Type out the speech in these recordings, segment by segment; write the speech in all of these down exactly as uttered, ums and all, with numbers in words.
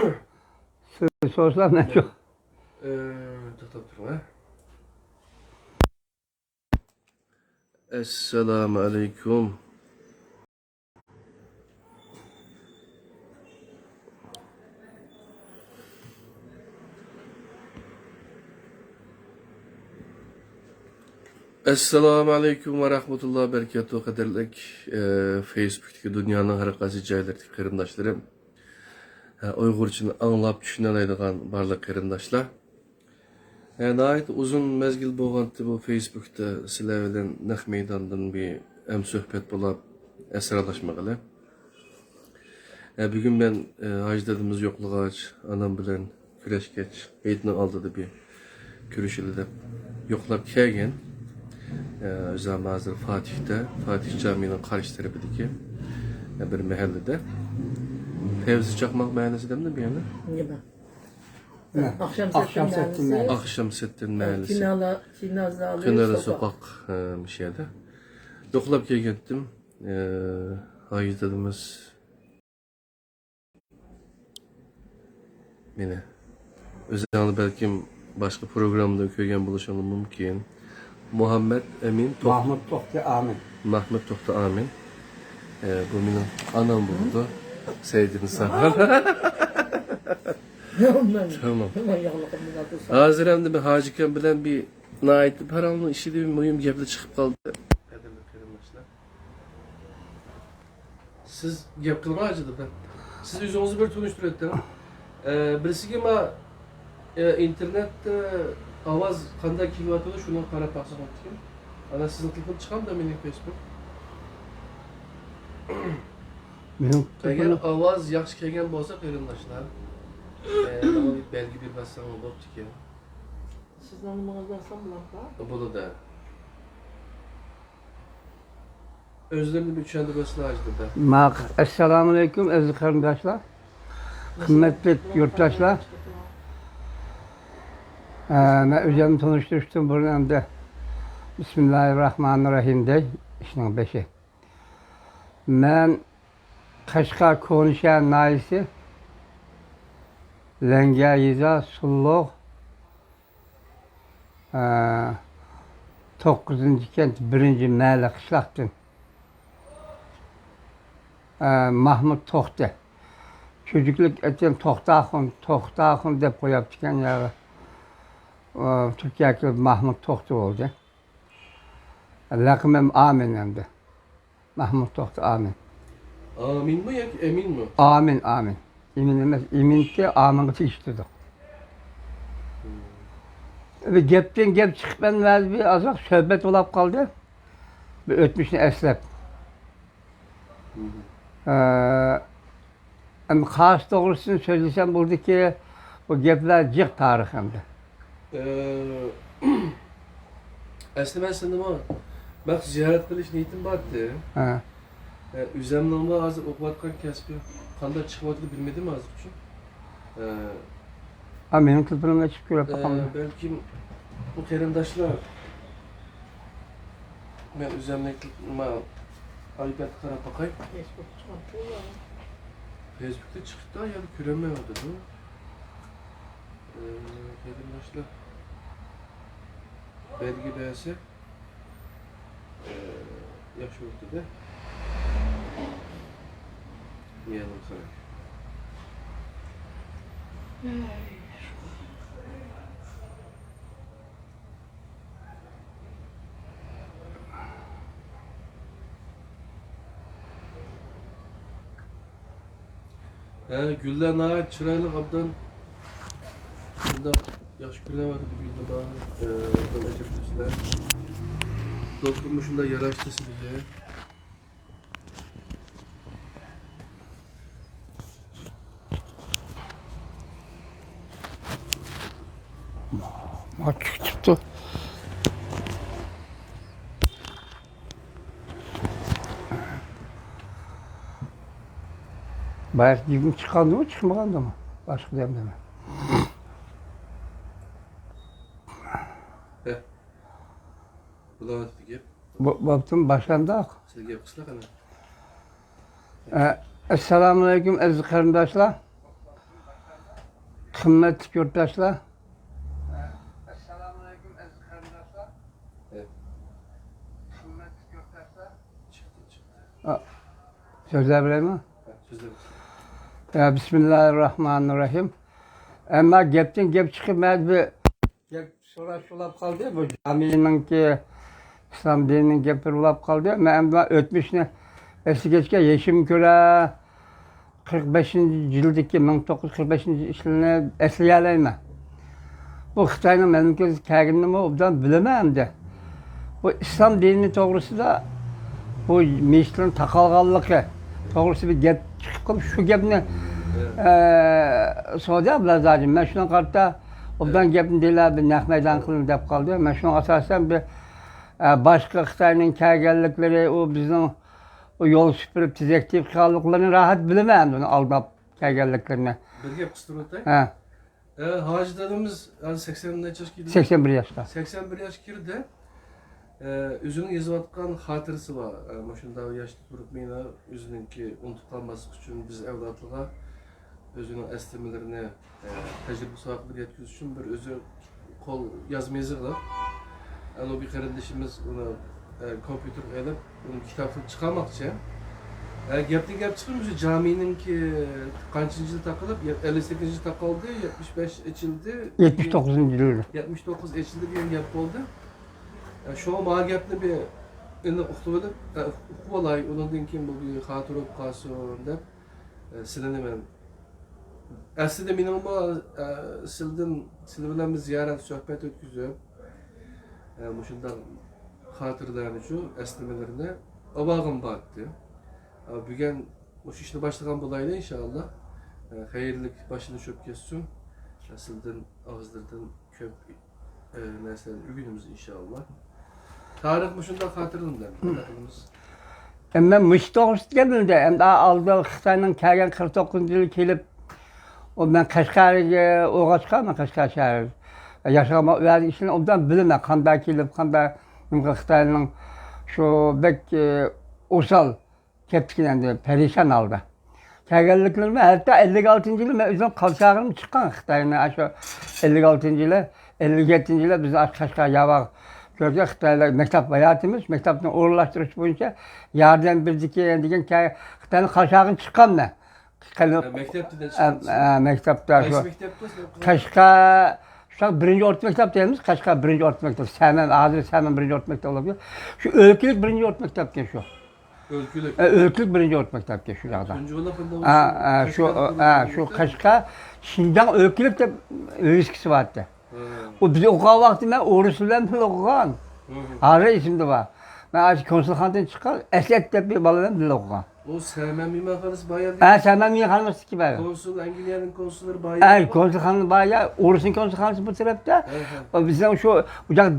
سىز سورىسىلا مەن شۇ. ئە، توختاپ تۇرۇڭ، ھە. ئەسسالامۇ ئەلەيكۇم. ئەسسالامۇ ئەلەيكۇم ۋە رەھمەتۇللا ۋە بەرىكاتۇھ، قەدىرلىك، ئە، فېيسبۇكتىكى دۇنيانىڭ ھەر قايسى جايلىرىدىكى قېرىنداشلىرىم. ھە، ئۇيغۇرچىنى ئاڭلاپ چۈشىنەلەيدىغان بارلىق قېرىنداشلار. ھە، ناھايىتى ئۇزۇن مەزگىل بولغانتى بۇ فېيسبۇكتا سىلەر بىلەن نەق مەيداندىن بىر ھەمسۆھبەت بولاپ ئەسرالاشمىغىلى. ھە، بۈگۈن مەن، ئە، ھاجى دادىمىز يوقلىغاچ، ئانام بىلەن كۆرۈشكەچ، ھېيتنىڭ ئالدىدا بىر كۆرۈشىلى دەپ يوقلاپ كەلگەن. ئە، ئۆزۈم ھازىر فاتىھتە، فاتىھ جامىنىڭ قارشى تەرىپىدىكى، ئە، بىر مەھەللىدە. فەۋزى چاقماق مەھەللىسى دەمدۇ بۇ يەرنى؟ نېمە؟ ئاخشام سەتتىن مەھەللىسى. ئاخشام سەتتىن مەھەللىسى. كىنالا، كىنا زالى، كىنالا سوقاق. سوقاق، ئە، مۇشۇ يەردە. يوقلاپ كەلگەنتىم. ئە، ھاجى دادىمىز مېنى. ئۆزۈڭلار بەلكىم باشقا پروگراممىدا كۆرگەن بولۇشۇڭلار مۇمكىن. مۇھەممەد ئەمىن توختى. مەھمۇد توختى ئامىن. مەھمۇد توختى ئامىن. ئە، بۇ مېنىڭ ئانام بولىدۇ. سەيدىنسا. تامام. ھازىر ئەمدى مەن ھاجىكام بىلەن بىر ناھايىتى پاراڭنىڭ ئىچىدە مۇھىم گەپلەر چىقىپ قالدى. قەدىرلىك قېرىنداشلار. سىز گەپ قىلماي ئاجىدىم. سىز ئۆزىڭىزنى بىر تونۇشتۇرۇۋېتىڭ. ئە، بىرسىگە ما، ئە، ئىنتېرنېتتە ئاۋاز قانداق كېلىۋاتىدۇ، شۇنىڭغا قاراپ باقساڭ بوپتىكەن. ئانا سىزنىڭ تېلېفون چىقامدۇ مېنىڭ فېيسبۇك؟ مېنىڭ ئەگەر تېلېفونۇم ئاۋاز ياخشى كەلگەن بولسا قېرىنداشلار، ئە، ماڭا بىر بەلگە بېرىپ بەرسەڭ بوپتىكەن. سىزنىڭ نېمىڭىزنى ئالسام بولامدۇ؟ بولىدۇ. ئۆزلىرىنى بىر چۈشەندۈرۈۋەتسىلە ھاجى دادا. ماق-، ئەسسالامۇئەلەيكۇم ئەزىز قېرىنداشلار، قىممەتلىك يۇرتداشلار. ئە، مەن ئۆزۈمنى تونۇشتۇرۇشتىن بۇرۇن ئەمدى بىسمىللاھىررەھمانىررەھىم دەي، ئىشنىڭ بېشى. مەن قەشقەر كونا شەھەر ناھىيەسى، لەڭگەر يېزا، سۇللۇق، ئە، توققۇزىنچى كەنت، بىرىنچى مەھەللە، قىشلاقتىن. ئە، مەھمۇد توختى. چۆچەكلىك ئېتىم توختاخۇن، توختاخۇن دەپ قويۇپتىكەن يا. ئۇ تۈركىيەگە كېلىپ مەھمۇد توختى بولدى. لەقىمىم ئامىن ئەمدى. مەھمۇد توختى ئامىن. ئامىنمۇ ياكى ئەمىنمۇ؟ ئامىن، ئامىن. ئىمىن ئەمەس، ئىمىنكى ئامىنغا تېگىشلىدۇق. بىر گەپتىن گەپ چىقىپ، مەن بەزى بىر ئازراق سۆھبەت بولاپ قالدى. بىر ئۆتمۈشنى ئەسلەپ. ئە، ئەمدى قايسى توغرىسىنى سۆزلىسەم بولىدىكى، بۇ گەپلەر جىق تارىخ ئەمدى. ئە، ئەسلى مەن سېنىمۇ بەك زىيارەت قىلىش نىيىتىم بارتى. ھە. ئە، ئۆزەمنىڭمۇ ھازىر ئوقۇۋاتقان كەسپى قانداق چىقىۋاتىدۇ بىلمىدىم ھازىرچۇ. ئە، ھا، مېنىڭ تېلېفونۇمنى ئېچىپ كۆرۈپ باقامدۇ؟ ئە، بەلكىم بۇ قېرىنداشلار، مەن ئۆزەمنىڭ تېل-، ما، ئايپەدكە قاراپ باقاي. فېيسبۇكتا چىقىپتۇ يا. فېيسبۇكتا چىقىپتۇ، يەنە كۆرەلمەيۋاتىدۇ. ئە، قېرىنداشلار، بەلگە بەرسە، ئە، ياخشى بولاتتى-دە. يەنە قاراي. ھە، گۈللەر ناھايىتى چىرايلىق، ئابدان. شۇنداق ياخشى كۈنلەر بار، گۈللەر بار. ئە، ئابدان ئەجەب كۈلسىلەر. دوستۇم شۇنداق ياراشتى سىلىگە. ما چىقىپتۇ. باياقى گېپىم چىققاندىمۇ، چىقمىغاندىمۇ؟ باشقا دەمدىمۇ؟ ھە. بۇلار گەپ. بو-، بوپتۇم، باشلاندۇق. سىز گەپ قىلسىلا قېنى. ئە، ئەسسالامۇئەلەيكۇم، ئەزىز قېرىنداشلار. قىممەتلىك يۇرتداشلار. ئەسسالامۇئەلەيكۇم، ئەزىز قېرىنداشلار. قىممەتلىك يۇرتداشلار. سۆزلەپ بېرەيمۇ؟ بىسمىللاھىررەھمانىررەھىم. ئەمما گەپتىن گەپ چىقىپ، مەن بىر گەپ سوراش بولۇپ قالدى. بۇ جامىنىڭكى، ئىسلام دىنىنىڭ گەپلىرى بولۇپ قالدى. مەن ئەمدى ئۆتمۈشنى ئەسلىگەچكە يېشىم كۆرە، قىرىق بەشىنچى يىلدىكى، مىڭ توققۇز يۈز قىرىق بەشىنچى يىلنى ئەسلىيەلەيمەن. بۇ خىتاينىڭ مەملىكەتكە كەلگىنىنىمۇ ئوبدان بىلىمەن ئەمدى. بۇ ئىسلام دىنى توغرىسىدا، بۇ مىشتىن تاقالغانلىقى توغرىسىدا بىر گەپ چىقىپ قالىپ، شۇ گەپنى، ئە، سودى ئابلازاجىم، مەن شۇنىڭغا قارىتا ئوبدان گەپنى دېيىلا، بىر نەق مەيدان قىلىڭ دەپ قالدى. مەن شۇنىڭغا ئاساسەن بىر، ئە، باشقا خىتاينىڭ كەلگەنلىكلىرى، ئۇ بىزنىڭ ئۇ يول سۈپۈرۈپ، تېزەك تېپىپ قالغانلىقلىرىنى راھەت بىلىمەن، ئۇنى ئالداپ كەلگەنلىكلىرىنى. بىر گەپ قىستۇرۇۋېتەي. ھە. ئە، ھاجى دادىمىز ھازىر سەكسەن نەچچە ياشقا كىردى؟ سەكسەن بىر ياشقا. سەكسەن بىر ياشقا كىردى. ئە، ئۆزىنىڭ يېزىۋاتقان خاتىرىسى بار. ئە، مۇشۇنداق ياشتا تۇرۇپ مېنى ئۆزىنىڭكى ئۇنتۇپ قالماسلىق ئۈچۈن بىز ئەۋلادلىرىغا ئۆزىنىڭ ئەسلىمىلىرىنى، ئە، تەجرىبە ساۋاقلىرى يەتكۈزۈش ئۈچۈن بىر ئۆزى قول يازما يېزىقلىق. ئەنە بىر قېرىندىشىمىز ئۇنى، ئە، كومپيۇتېرغا ئېلىپ، ئۇنى كىتاب قىلىپ چىقارماقچى. ئە، گەپتىن گەپ چىقىپ، مۇشۇ جامىنىڭكى قانچىنچى يىلى تاقىلىپ؟ يە-، ئەللىك سەككىزىنچى يىلى تاقالدى، يەتمىش بەش ئېچىلدى. يەتمىش توققۇزىنچى يىلى. يەتمىش توققۇز ئېچىلدى دېگەن گەپ بولدى. ئە، شۇڭا ما گەپنى بىر ئېنىق ئۇقتۇرۇۋېلىپ، ئە، ئۇقۇپ ئالاي، ئۇنىڭدىن كېيىن بۇ بىر خاتىرە بولۇپ قالسۇن دەپ، ئە، سىلىنى مەن ئەسلىدە مېنىڭمۇ، ئە، سىلدىن، سىلى بىلەن بىر زىيارەت سۆھبەت ئۆتكۈزۈپ، ئە، مۇشۇنداق خاتىرىلەرنى شۇ ئەسلىمىلىرىنى ئاۋاغىم بارتتى. ئە، بۈگۈن مۇشۇ ئىشنى باشلىغان بولايلى ئىنشائاللا. ئە، خەيرلىك باشلىنىش بولۇپ كەتسۇن. ئە، سىلدىن ئاغزىلىرىدىن كۆپ، ئە، نەرسىلەرنى ئۆگىنىمىز ئىنشائاللا. تارىخ مۇشۇنداق خاتىرىلىنىدۇ. ئەمما مۇشۇ توغرىسىدا گەپ ئەمدى ئالدى خىتاينىڭ كەلگەن قىرىق توققۇزىنچى يىلى كېلىپ، ئۇ مەن قەشقەرگە ئوغاچقا، مەن قەشقەر شەھەر ياشىغان ئۇ يەردە ئىشلىرىنى ئوبدان بىلىمەن، قانداق كېلىپ، قانداق نېمە خىتاينىڭ شۇ بەك، ئە، ئوسال كەپتىكىن ئەمدى پەرىشان ھالدا. كەلگەنلىكلىرىمۇ ھەتتا ئەللىك ئالتىنچى يىلى مەن ئۆزۈم قارشى ئالغىنىم چىققان خىتاينى، ئاشۇ ئەللىك ئالتىنچى يىلى، ئەللىك يەتتىنچى يىلى بىز ئاشۇ قەشقەر ياۋاق كۆرگەن خىتايلار مەكتەپ ھاياتىمىز، مەكتەپنى ئورۇنلاشتۇرۇش بويىچە ياردەم بېرىدىكەن دېگەن كە-، خىتاينى قارشى ئالغىنىم چىققان مەن. قېنى-، ھە، مەكتەپتىن ئە، چىققان. ئە، مەكتەپتە شۇ قايسى مەكتەپتە؟ قەشقەر، شۇ بىرىنچى ئورتا مەكتەپ دەيمىز، قەشقەر بىرىنچى ئورتا مەكتەپ، سەمەن، ھازىر سەمەن بىرىنچى ئورتا مەكتەپ بولۇپ، شۇ ئۆلكىلىك بىرىنچى ئورتا مەكتەپكەن شۇ. ئۆلكىلىك. ئە، ئۆلكىلىك بىرىنچى ئورتا مەكتەپكەن شۇ چاغدا. تۇنجى بولا پەنداۋۇز ئە، ئە، شۇ، قەشقەر ئە، شۇ قەشقەر شىنجاڭ ئۆلكىلىك دەپ ۋىۋىسكىسى بارتتى. ھە. ئۇ بىز ئوقۇغان ۋاقتى مەن ئورۇس بىلەن بىللە ئوقۇغان. ھە. ھازىر ئېسىمدە بار. مەن ئاشۇ كونسۇلخانىدىن چىققان ئەسئەت دەپ بىر بالا بىلەن بىللە ئوقۇغان. ئۇ سەمەن مېھمانخانىسى بار يەردە. ھە، سەمەن مېھمانخانىسىدىكى بار. كونسۇل، ئەنگلىيەنىڭ كونسۇللىرى بار يەر. ھە، كونسۇلخانا بار يەر، ئورۇسنىڭ كونسۇلخانىسى بۇ تەرەپتە. ھە، ھە. ئۇ بىزنىڭ شۇ، ئۇ جاق-،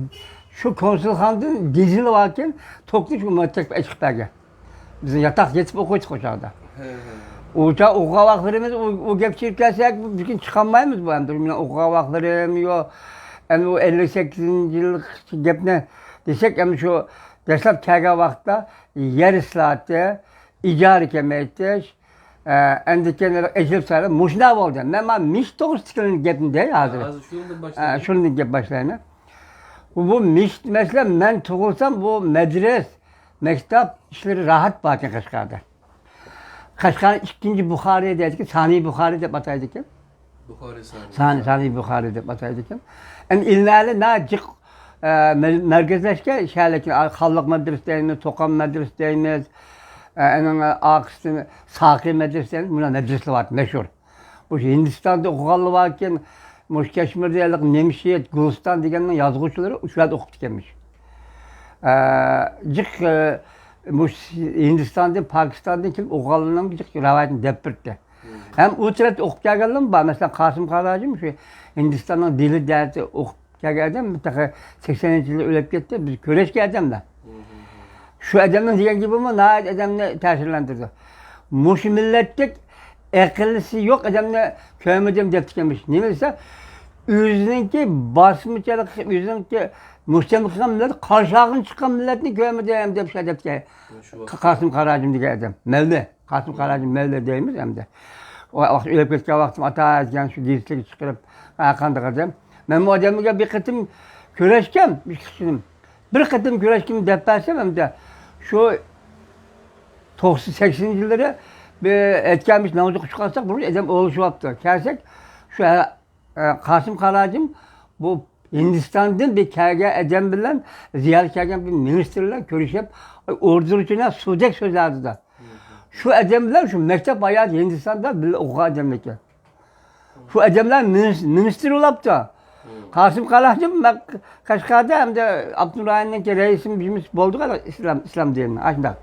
شۇ كونسۇلخانىدىن دېزىل باركەن، توكنى شۇ مەكتەپكە ئېچىپ بەرگەن. بىز ياتاق يېتىپ ئوقۇيتتۇق ئۇ چاغدا. ھە، ھە. ئۇ چاغ ئوقۇغان ۋاقىتلىرىمىز، ئۇ، ئۇ گەپ چىقىپ كەلسەك، بىر كۈن چىقالمايمىز بۇ ئەمدى. مېنىڭ ئوقۇغان ۋاقىتلىرىم يوق. ئەمدى ئۇ ئەللىك سەككىزىنچى يىل گەپنى دېسەك، ئەمدى شۇ دەسلەپ كەلگەن ۋاقىتتا يەر ئىسلاھاتى، ئىجارە كېمەيتىش، ئە، ئەندىكىن ئېچىلىپ سالىپ مۇشۇنداق بولدى. مەن مانا مىشىت توغرىسىدىكى گەپنى دەي ھازىر. ھازىر شۇنىڭدىن ئە، باشلايلى. شۇنىڭدىن گەپ باشلايمەن. بۇ مىشىت مەسىلە، مەن تۇغۇلسام بۇ مەدرىس، مەكتەپ ئىشلىرى راھەت باركەن قەشقەردە. قەشقەرنى ئىككىنچى بۇخارى دەيدىكەن، سانى بۇخارى دەپ ئاتايدىكەن. بۇخارى سانى. سانى، سانى بۇخارى دەپ ئاتايدىكەن. ئەمدى ئىلمىي ئەھلى ناھايىتى جىق، ئە، مە-، مەركەزلەشكەن شەھەرلەركەن، خانلىق مەدرىسە دەيمىز، توقام مەدرىسە دەيمىز. ئە، ئەنىڭ ئارقىسىدىن ساقى مەدرىسە دەيمىز، مۇنداق مەدرىسىلەر بار، مەشھۇر. مۇشۇ ھىندىستاندا ئوقۇغانلار باركەن، مۇشۇ كەشمىردە ھېلىقى نىمشېت، گۇلىستان دېگەننىڭ يازغۇچىلىرى شۇ يەردە ئوقۇپ كەتكەنمىش. ئە، جىق، ئە، مۇشۇ ھىندىستاندىن، پاكىستاندىن كېلىپ ئوقۇغانلارنىڭ جىق رىۋايىتىنى دەپ بېرىپتۇ. ھەم ئۇ تەرەپتە ئوقۇپ كەلگەنلەرمۇ بار. مەسىلەن، قاسىم قاراجىم شۇ ھىندىستاننىڭ دىلى دەرسى ئوقۇپ كەلگەن ئادەم، تېخى سەكسەنىنچى يىلى ئۆلۈپ كەتتى، بىز كۆرۈشكەن ئادەملەر. شۇ ئادەمنىڭ دېگەن گېپىمۇ ناھايىتى ئادەمنى تەسىرلەندۈردى. مۇشۇ مىللەتتەك ئەقىللىسى يوق ئادەمنى كۆرمىدىم دەپتىكەنمىش. نېمە دېسە، ئۆزىنىڭكى باسمىچىلىق، ئۆزىنىڭكى مۇستەملىكە قىلغان مىللەت، قارشى ئالغىلى چىققان مىللەتنى كۆرمىدىم دەپ شۇ دەپتىكەن. شۇ ۋاقىت. قاسىم قاراجىم دېگەن ئادەم. مەۋلى. قاسىم قاراجىم مەۋلى دەيمىز ئەمدى. ئۆلۈپ كەتكەن ۋاقتىم ئاتا دېگەن شۇ گېزىتلەرگە چىقىرىپ، ھەر قانداق ئادەم. مەن بۇ ئادەمگە بىر قېتىم كۆرۈشكەن، بىر قېتىم، بىر قېتىم كۆرۈشكىن دەپ بەرسەم، ئەمدى شۇ توقسان، سەكسىنىنچى يىللىرى بىر ئېيتكەنمىش نامازغا چىقارساق، بۇ ئادەم ئوغلىشىۋاپتۇ. كەلسەك، شۇ ھە-، ئە، قاسىم قاراجىم بۇ ھىندىستاندىن بىر كەلگەن ئادەم بىلەن، زىيارەتكە كەلگەن بىر مىنىستىر بىلەن كۆرۈشۈپ، ئوردۇرچىنا سۇدەك سۆزلەردىدە. شۇ ئادەم بىلەن شۇ مەكتەپ ھاياتى ھىندىستاندا بىللە ئوقۇغان ئادەم ئىكەن. شۇ ئادەملەر مىنىس-، مىنىستىر بولاپتۇ. قاسىم قاراجىم مەن قەشقەردە ھەمدە ئاپتونوم رايوننىڭكى رەئىسىمىز بولدۇق ئىسلام، ئىسلام دىنىنى ئاشۇنداق.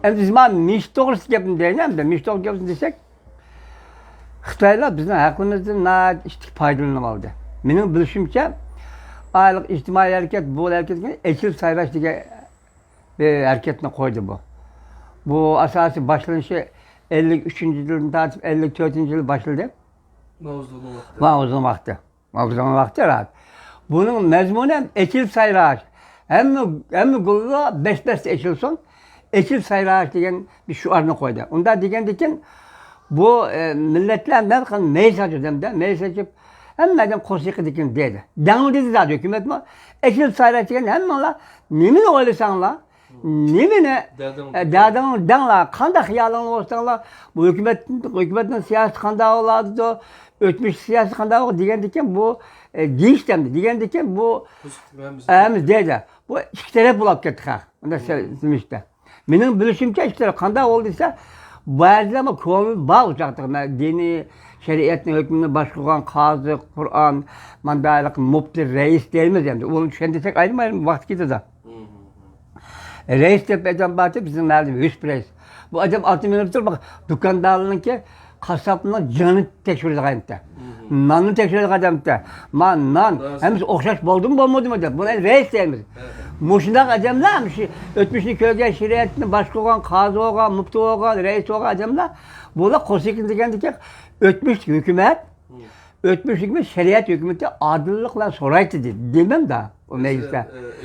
ئەمدى بىز مانا مىش توغرىسىدا گەپنى دەيلى، ئەمدى مىش توغرىسىدا گەپنى دېسەك، خىتايلار بىزنىڭ ھەققىمىزدىن ناھايىتى ئىتتىك پايدىلىنىپ ئالدى. مېنىڭ بىلىشىمچە، ئايلىق ئىجتىمائىي ھەرىكەت، بۇ ھەرىكەتكە ئېچىلىپ سايلاش دېگەن بىر ھەرىكەتنى قويدى بۇ. بۇ ئاساسىي باشلىنىشى ئەللىك ئۈچىنچى يىلدىن تارتىپ ئەللىك تۆتىنچى يىلى باشلىدى. ماۋزېدۇڭنىڭ ۋاقتى. ماۋزېدۇڭنىڭ ۋاقتى. ماۋزېدۇڭنىڭ ۋاقتى راست. بۇنىڭ مەزمۇنى ھەم ئېچىلىپ سايلاش. ھەممە، ھەممە گۈللەر بەس-بەستە ئېچىلسۇن، ئېچىلىپ سايلاش دېگەن بىر شوئارنى قويدى. ئۇنداق دېگەندىكىن بۇ، ئە، مىللەتلەر نەدىقان مەيس ئاچىدۇ دەمدە، مەيس ئېچىپ، ھەممە ئادەم قورسىقىدىكىن دېدى. دەڭلىدى زادى ھۆكۈمەتمۇ. ئېچىلىپ سايلاش دېگەن ھەممىڭلار نېمىنى ئويلىساڭلار، نېمىنى، دەردىڭ ئە، دەردىڭ دەڭلار، قانداق خىيالىڭلار بولساڭلار، بۇ ھۆكۈمەت، ھۆكۈمەتنىڭ سىياسىتى قانداق بولىدۇ، ئۆتمۈش سىياسىتى قانداق بولىدۇ دېگەندىكىن بۇ، ئە، دېيىش دەمدى. دېگەندىكىن بۇ، ھەممىز دەيدۇ. بۇ ئىككى تەرەپ بولۇپ كەتتى خەق. ئۇنداق سە-، سېلىشتا. مېنىڭ بىلىشىمچە ئىككى تەرەپ قانداق بولدى دېسە، بەزىلەرمۇ كۆڭلى بار ئۇ چاغدا. مەن دىنىي شەرىئەتنى ھۆكمىنى باشقۇرغان قازى، قۇرئان، مانداق مۇپتى، رەئىس دەيمىز ئەمدى. ئۇنى چۈشەندۈرسەك ئايرىم-ئايرىم ۋاقىت كېتىدۇ. رەئىس دەپ ئادەم بارتى، بىزنىڭ مەھەللىدە ۋىسپ رەئىس. بۇ ئادەم ئاتنى مىنىپ تۇرۇپ، دۇكاندارلارنىڭكى، قاسساپنىڭ جېنىنى تەكشۈرىدىغان ئىدى. ناننى تەكشۈرىدىغان ئادەم ئىدى. ما نان، ھەممىسى ئوخشاش بولدىمۇ، بولمىدىمۇ دەپ، بۇنى رەئىس دەيمىز. مۇشۇنداق ئادەملەر، مۇشۇ ئۆتمۈشنى كۆرگەن، شەرىئەتنى باشقۇرغان، قازى بولغان، مۇپتى بولغان، رەئىس بولغان ئادەملەر، بۇلار قورسىقىنى دېگەندىكى ئۆتمۈشلۈك ھۆكۈمەت، ئۆتمۈشلۈك ھۆكۈمەت شەرىئەت ھۆكۈمىتى ئادىللىق بىلەن سورايتتى دېدى. دېمەمدا ئۇ مەجلىستە.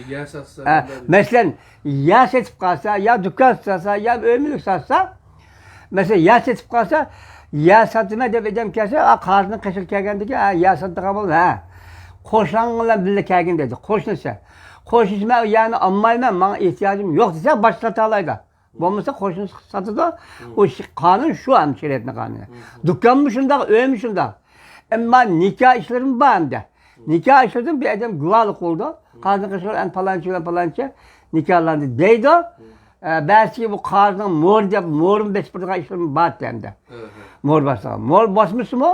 مەسىلەن، ئە، مەسىلەن، يەر سېتىپ قالسا، يا دۇكان ساتسا، يا ئۆي مۈلۈك ساتسا، مەسىلەن، يەر سېتىپ قالسا، يەر ساتىمەن دەپ ئادەم كەلسە، ئا، قازىنىڭ قېشىغا كەلگەندىكىن، ھە، يەر ساتىدىغان بولدى، ھە. قوشناڭ بىلەن بىللە كەلگىن دەيدۇ. قوشنىسى. قوشنىسى، مەن ئۇ يەرنى ئالمايمەن، ماڭا ئېھتىياجىم يوق دېسە، باشقا ساتالايدۇ. بولمىسا قوشنىسى ساتىدۇ. ئۇ شى-، قانۇن شۇ ھەم شەرىئەتنىڭ قانۇنى. دۇكانمۇ شۇنداق، ئۆيمۇ شۇنداق. ئەمما نىكاھ ئىشلىرىمۇ بار ئەمدى. نىكاھ ئىشلىرىدىن بىر ئادەم گۇۋاھلىق بولىدۇ. قازىنىڭ قېشىغا ئەنە پالانچى بىلەن پالانچى نىكاھلاندى دەيدۇ. ئە، بەزىسى بۇ قازىنىڭ مورى دەپ، مورىمۇ بېسىپ بېرىدىغان ئىشلىرىمۇ بار ئەمدى. مور باسىدىغان. مور باسمىسىمۇ،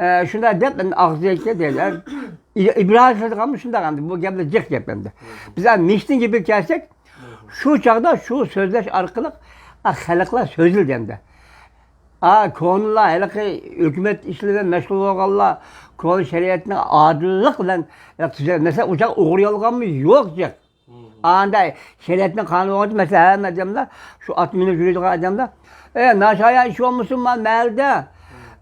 ئە، شۇنداق دەپ، ئەمدى ئاغزىدىكى دەيدۇ. ئى-، ئىبراھىم سادىقاممۇ شۇنداق ئەمدى. بۇ گەپلەر جىق گەپ ئەمدى. بىز ئەمدى مىشتىن گېپىگە كەلسەك، شۇ چاغدا شۇ سۆزلەش ئارقىلىق، ئا، خەلقلەر سۆزلىدى ئەمدى. ئا، كونىلار، ھېلىقى ھۆكۈمەت ئىشلىرى بىلەن مەشغۇل بولغانلار، كونا شەرىئەتنى ئادىللىق بىلەن تۈزەپ، مەسىلەن، ئۇ چاغ ئوغرى يالغانمۇ يوق جىق. ئاندا شەرىئەتنىڭ قانۇنى بولغانچە، مەسىلەن، ھەممە ئادەملەر، شۇ ئات مىنىپ يۈرىدىغان ئادەملەر، ئە، ناشايان ئىش بولمىسۇن، مانا مەھەللىدە،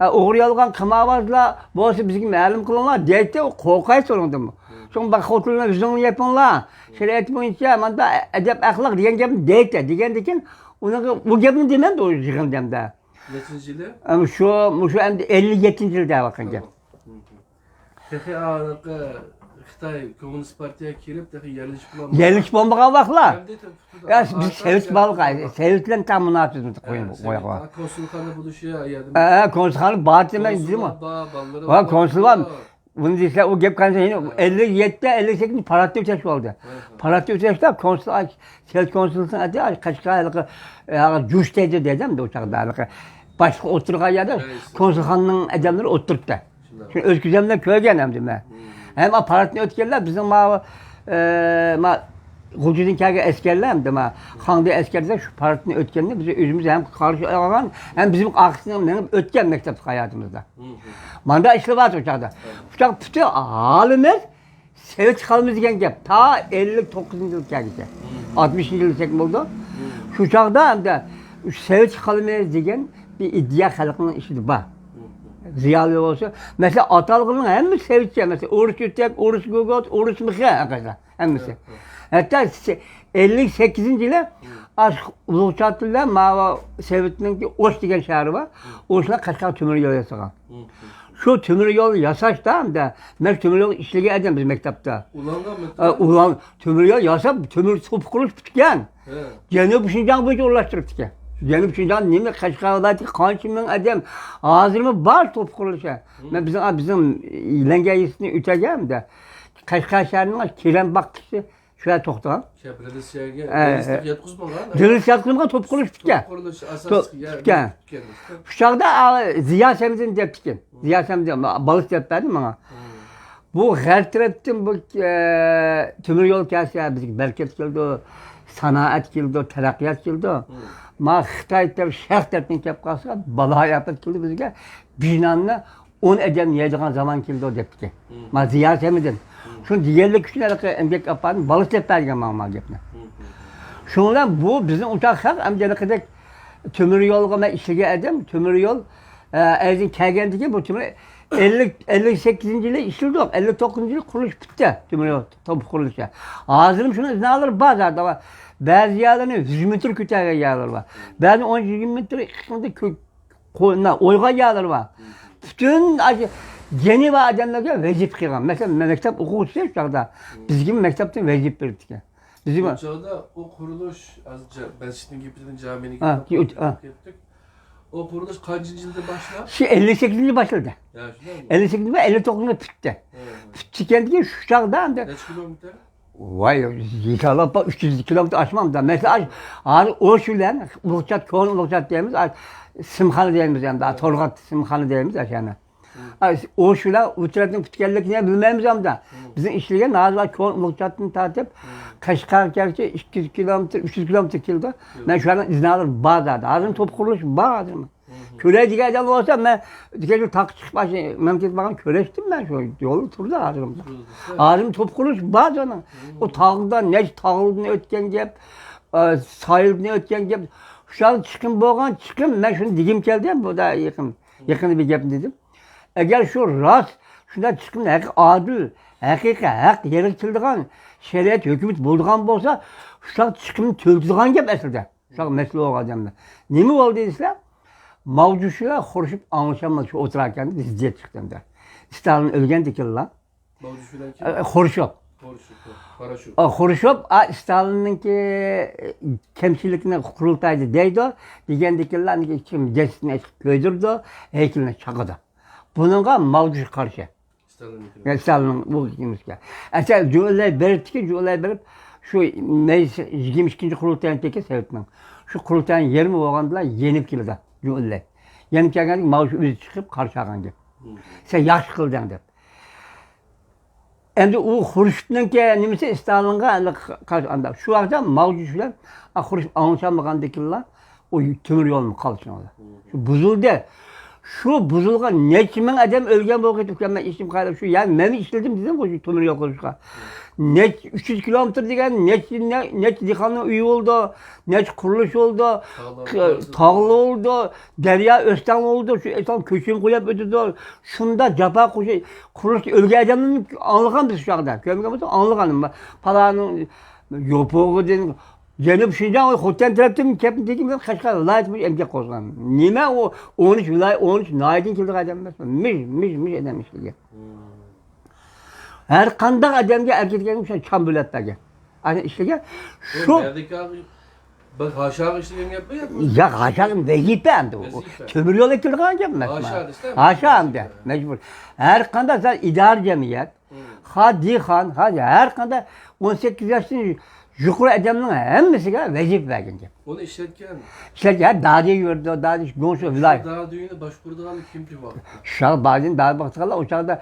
ئە، ئوغرى يالغان قىمارۋازلار بولسا بىزگە مەلۇم قىلىڭلار دەيتتى، ئۇ قورقايتتى ئۇنىڭدىنمۇ. شۇڭا بىر خوتۇنلار ئۆزۈڭلار يېپىڭلار، شەرىئەت بويىچە ماندا ئەدەپ ئەخلاق دېگەن گەپنى دەيتتى. دېگەندىكىن ئۇنىڭغا ئۇ گەپنى دېمەمدۇ ئۇ يىغىندا ئەمدى. نەچچىنچى يىلى؟ ئەم، شۇ، مۇشۇ ئەمدى ئەللىك يەتتىنچى يىلى دەۋاتقان گەپ. تېخى ھېلىقى خىتاي كوممۇنىست پارتىيەگە كىرىپ، تېخى يەرلىشىپ بولالمىغان. يەرلىشىپ بولمىغان ۋاقىتلار. يا، بىز سوۋېت بالىغا، سوۋېت بىلەن تامۇناتىمىزنى قويۇپ قويغان. كونسۇلخانا بولۇشى، ھە، كونسۇلخانا بار دېمەك، دېدىمۇ؟ ھە، كونسۇل بار. بۇنى دېسە، ئۇ گەپ قانچە، ئەللىك يەتتە، ئەللىك سەككىز پاراتتا ئۆتەش بولدى. پاراتتا ئۆتەشتە كونسۇل، سوۋېت كونسۇلخانىسى قەشقەر ھېلىقى، ھە، جۇش دەيدۇ دېدىم، ئۇ چاغدا ھېلىقى باشلىق ئولتۇرغان يەردە كونسۇلخانىنىڭ ئادەملىرى ئولتۇرۇپتۇ. شۇنى ئۆز كۆزۈم بىلەن كۆرگەن ئەمدى مەن. ھەم ئاپپاراتنى ئۆتكەنلەر بىزنىڭ ماۋۇ، ئە، ما، غۇلجىدىن كەلگەن ئەسكەرلەر ئەمدى ما، خاڭدۇي ئەسكەرلەر شۇ پاراتنى ئۆتكەندە بىز ئۆزىمىز ھەم قارشى ئالغان، ھەم بىزنىڭ ئارقىسىدىن مېڭىپ ئۆتكەن مەكتەپلىك ھاياتىمىزدا. ماندا ئىشلەۋاتىدۇ ئۇ چاغدا. ئۇ چاغ پۈتۈن ھالىمىز سەۋەتكە قالىمىز دېگەن گەپ. تا ئەللىك توققۇزىنچى يىل كەلگۈچە. ئاتمىشىنچى يىل دېسەك بولىدۇ. شۇ چاغدا ئەمدى سەۋەتكە قالىمىز دېگەن بىر ئىدىيە خەلقنىڭ ئىچىدە بار. زىيالىي بولسا، مەسىلەن، ئاتالغۇنىڭ ھەممىسى سەۋەتچە، مەسىلەن، ئورۇس چۆچەك، ئورۇس گوگوت، ئورۇس مېخى ھەققىدە ھەممىسى. ھەتتا سە-، ئەللىك سەككىزىنچى يىلى ئاشۇ ئۇلۇغچات بىلەن ماۋۇ سېۋەتنىڭكى ئوش دېگەن شەھىرى بار. ئوشلار قەشقەرگە تۆمۈر يول ياسىغان. شۇ تۆمۈر يول ياساشتا، ھەمدە مەن تۆمۈر يول ئىشلىگەن ئادەم بىز مەكتەپتە. ئۇلانغا ئە، ئۇلان تۆمۈر يول ياساپ، تۆمۈر توپا قۇرۇلۇش پۈتكەن. جەنۇبىي شىنجاڭ بويىچە ئورۇنلاشتۇرۇپتىكەن. جەنۇبىي شىنجاڭ نېمە، قەشقەر ۋىلايىتىدىكى قانچە مىڭ ئادەم، ھازىرمۇ بار توپا قۇرۇلۇشى. مەن بىزنىڭ، بىزنىڭ لەڭگە يېزىسىنى ئۆتەگەندە، قەشقەر شەھىرىنىڭ كىرەم باغچىسى شۇ يەردە توختىغان. ئە، ئە. دېڭىز ياتقۇزمىغان، توپا قۇرۇلۇش پۈتكەن. توپا قۇرۇلۇش ئاساسلىق يەر پۈتكەن. شۇ چاغدا، ئا، زىيا سەمىدىن دەپتىكەن. زىيا سەمىدىن بالىسى دەپ بەردى ماڭا. بۇ غەرب تەرەپتىن بۇ، ئە، تۆمۈر يول كەلسە، بىزگە بەرىكەت كېلىدۇ، سانائەت كېلىدۇ، تەرەققىيات كېلىدۇ. ما خىتاي تەرەپ، شەرق تەرەپتىن كەپ قالسا، بالا ئاپەت كېلىدۇ بىزگە. بىناننى ئون ئادەم يەيدىغان زامان كېلىدۇ دەپتىكەن. ما زىيا سەمىدىن. شۇنى دېگەنلىك ئۈچۈن ھېلىقى ئەمگەك ئاپانىڭ بالىسى دەپ بەرگەن ماڭا ما گەپنى. شۇنىڭ بىلەن بۇ بىزنىڭ ئۇچار خەق ئەمدى ھېلىقىدەك تۆمۈر يولغا مەن ئىشلىگەن ئادەم، تۆمۈر يول، ئە، ئەيدىن كەلگەندىكىن بۇ تۆمۈر ئەللىك، ئەللىك سەككىزىنچى يىلى ئىشلىدۇق، ئەللىك توققۇزىنچى يىلى قۇرۇلۇش پۈتتى، تۆمۈر يول توپا قۇرۇلۇشى. ھازىرمۇ شۇنىڭ ئىزنالىرى بار زادى. بەزى يەرلەرنى يۈز مېتىر كۆتەرگەن يەرلەر بار. بەزى ئون يىگىرمە مېتىر ئىككى قولنا ئويغان يەرلىرى بار. پۈتۈن ئاشۇ جېنى بار ئادەملەرگە ۋەزىپە قىلغان. مەسىلەن، مەن مەكتەپ ئوقۇغۇچىسى شۇ چاغدا. بىزگىمۇ مەكتەپتىن ۋەزىپە بېرىپتىكەن. بىزگىمۇ ئۇ چاغدا ئۇ قۇرۇلۇش، ھازىر جا-، مەسچىتنىڭ گېپىدىن جامىنىڭ ھە، گېپىگە يو-، ھە. كەتتۇق. ئۇ قۇرۇلۇش قانچىنچى يىلدا باشلاپ؟ شۇ ئەللىك سەككىزىنچى يىلى باشلىدى. يا، شۇنداقمۇ؟ ئەللىك سەككىزىنچى يىلى ئەللىك توققۇزىنچى يىلى پۈتتى. ھە، ھە. پۈتتىكەندىكىن شۇ چاغدا ئەمدى نەچچە كىلومېتىر؟ ۋاي، يېتەرلىك بار، ئۈچ يۈز كىلومېتىر ئاشمامدا. مەسىلەن، ئاش-، ھازىر ئوش بىلەن ئۇلۇغچات، كونا ئۇلۇغچات دەيمىز، ئاش-، سىمخانا دەيمىز ئەمدى، تورغات سىمخانا دەيمىز ئاشۇنى. ئاش-، ئوش بىلەن ئۇ تەرەپنىڭ پۈتكەنلىكىنى ھەم بىلمەيمىز ئەمدى. بىزنىڭ ئىشلىگەن ھازىر كونا ئۇلۇغچاتتىن تارتىپ قەشقەرگىچە ئىككى يۈز كىلومېتىر، ئۈچ يۈز كىلومېتىر كېلىدۇ. مەن شۇلارنىڭ ئىزنالىرى بار زادى. ھازىرمۇ توپا قۇرۇلۇش بار ھازىرمۇ. كۆرەي دېگەن ئادەم بولسا، مەن كېچە تاغقا چىقىپ، مەملىكەتكە بارغان كۆرەشتىم مەن، شۇ يولدا تۇرىدۇ ھازىرمۇ. ھازىرمۇ توپا قۇرۇلۇش بار جېنىڭ. ئۇ تاغدا نەچچە تاغدىن ئۆتكەن گەپ، ئە، سايلىدىن ئۆتكەن گەپ. شۇ چىقىم بولغان چىقىم، مەن شۇنى دېگۈم كەلدى، بۇ دا يېقىن، يېقىندا بىر گەپنى دېدىم. ئەگەر شۇ راست، شۇنداق چىقىم ھەق-، ئادىل، ھەقىقىي ھەق يەرگە كېلىدىغان شەرىئەت ھۆكۈمەت بولىدىغان بولسا، شۇنداق چىقىمنى تۆلىتىدىغان گەپ ئەسلىدە. شۇ مەسىلە بولغان ئادەملەر. نېمە بولدى دېسىلە، ماۋجۇشىلار خۇرۇشۇپ ئاڭلىشالماي شۇ ئولتۇراركەن، زىددىيەت چىقتى ئەمدى. ستالىن ئۆلگەندىن كېيىنلا. ماۋجۇشىلار كىم؟ ئە، خۇرۇشوپ. خۇرۇشوپ، خۇرۇشوپ. ئا، خۇرۇشوپ، ئا، ستالىننىڭكى، ئە، كەمچىلىكىنى قۇرۇلتايدا دەيدۇ. دېگەندىن كېيىنلا ئاندىن كېيىن جەسىتىنى ئېچىپ كۆيدۈرىدۇ، ھەيكىلىنى چاقىدۇ. بۇنىڭغا ماۋجۇش قارشى. ستالىننىڭكى. يا، ستالىننىڭ بۇ نېمىسىگە. ئەسلى جۇ ئېنلەي بېرىپتىكەن، جۇ ئېنلەي بېرىپ، شۇ مەيىس يىگىرمە ئىككىنچى قۇرۇلتاينىڭكى سوۋېتنىڭ. شۇ قۇرۇلتاينىڭ يېرىمى بولغاندىلا يېنىپ كېلىدۇ، جۇ ئېنلەي. يېنىپ كەلگەندە ماۋجۇش ئۆزى چىقىپ قارشى ئالغان گەپ. سەن ياخشى قىلدىڭ دەپ. ئەمدى ئۇ خۇرۇشچوفنىڭكى نېمىسى ستالىنغا قارشى ئانداق. شۇ ۋاقىتتا ماۋجۇش بىلەن خۇرۇشچوف ئاڭلىشالمىغاندىكىنلا ئۇ تۆمۈر يولمۇ قالدى شۇنىڭدا. شۇ بۇزۇلدى. شۇ بۇزۇلغان نەچچە مىڭ ئادەم ئۆلگەن بولغىيتىپ، مەن ئىشىم قايرىپ، شۇ يەنى مەن ئىشلىدىم دېدىمغۇ شۇ تۆمۈر يول قۇرۇشقا. نەچچە، ئۈچ يۈز كىلومېتىر دېگەن نەچچە، نە-، نەچچە دېھقاننىڭ ئۆيى بولىدۇ، نەچچە قۇرۇلۇش بولىدۇ، تاغلار، تاغلار بولىدۇ، دەريا ئۆستەڭ بولىدۇ، شۇ ئۆستەڭ كۆچۈرمە قويۇپ ئۆتىدۇ. شۇنداق جاپا قۇرۇشى، قۇرۇلۇش ئۆلگەن ئادەمنى ئاڭلىغان بىز شۇ چاغدا. كۆرمىگەن بولسا ئاڭلىغان. پالانىڭ يوپۇرغىدىن، جەنۇب شىنجاڭ، خوتەن تەرەپتىن كەپتىكى قەشقەر ۋىلايىتى بويىچە ئەمگەك قوزغىغان. نېمە ئۇ ئون ئۈچ ۋىلايەت، ئون ئۈچ ناھىيەدىن كېلىدىغان ئادەم ئەمەس. مىژ، مىژ، مىژ ئادەم ئىشلىگەن. ھەر قانداق ئادەمگە ئەركىتكەن شۇ چام بۆلەپ بەرگەن. ئەنە ئىشلىگەن. شۇ بەك ھاشاغا ئىشلىگەن گەپمۇ ياكى؟ ياق، ھاشاغا ۋەزىپە ئەمدى. ئۇ ۋەزىپە. تۆمۈر يولغا كېلىدىغان گەپ ئەمەس. ھاشا دېسە ھاشا ئەمدى. مەجبۇر. ھەر قانداق زات ئىدارە جەمئىيەت. خا دېھقان، خا ھەر قانداق ئون سەككىز ياشتىن يۇقىرى ئادەمنىڭ ھەممىسىگە ۋەزىپە بەرگەن گەپ. ئۇنى ئىشلەتكەن. ئىشلەتكەن، ھە، دادى يۈردى، دادى گۇڭشۇ ۋىلايەت. دادىنى باشقۇرىدىغان كىم كىم بار؟ شۇ دادىنى دادى باقىدىغانلار ئۇ چاغدا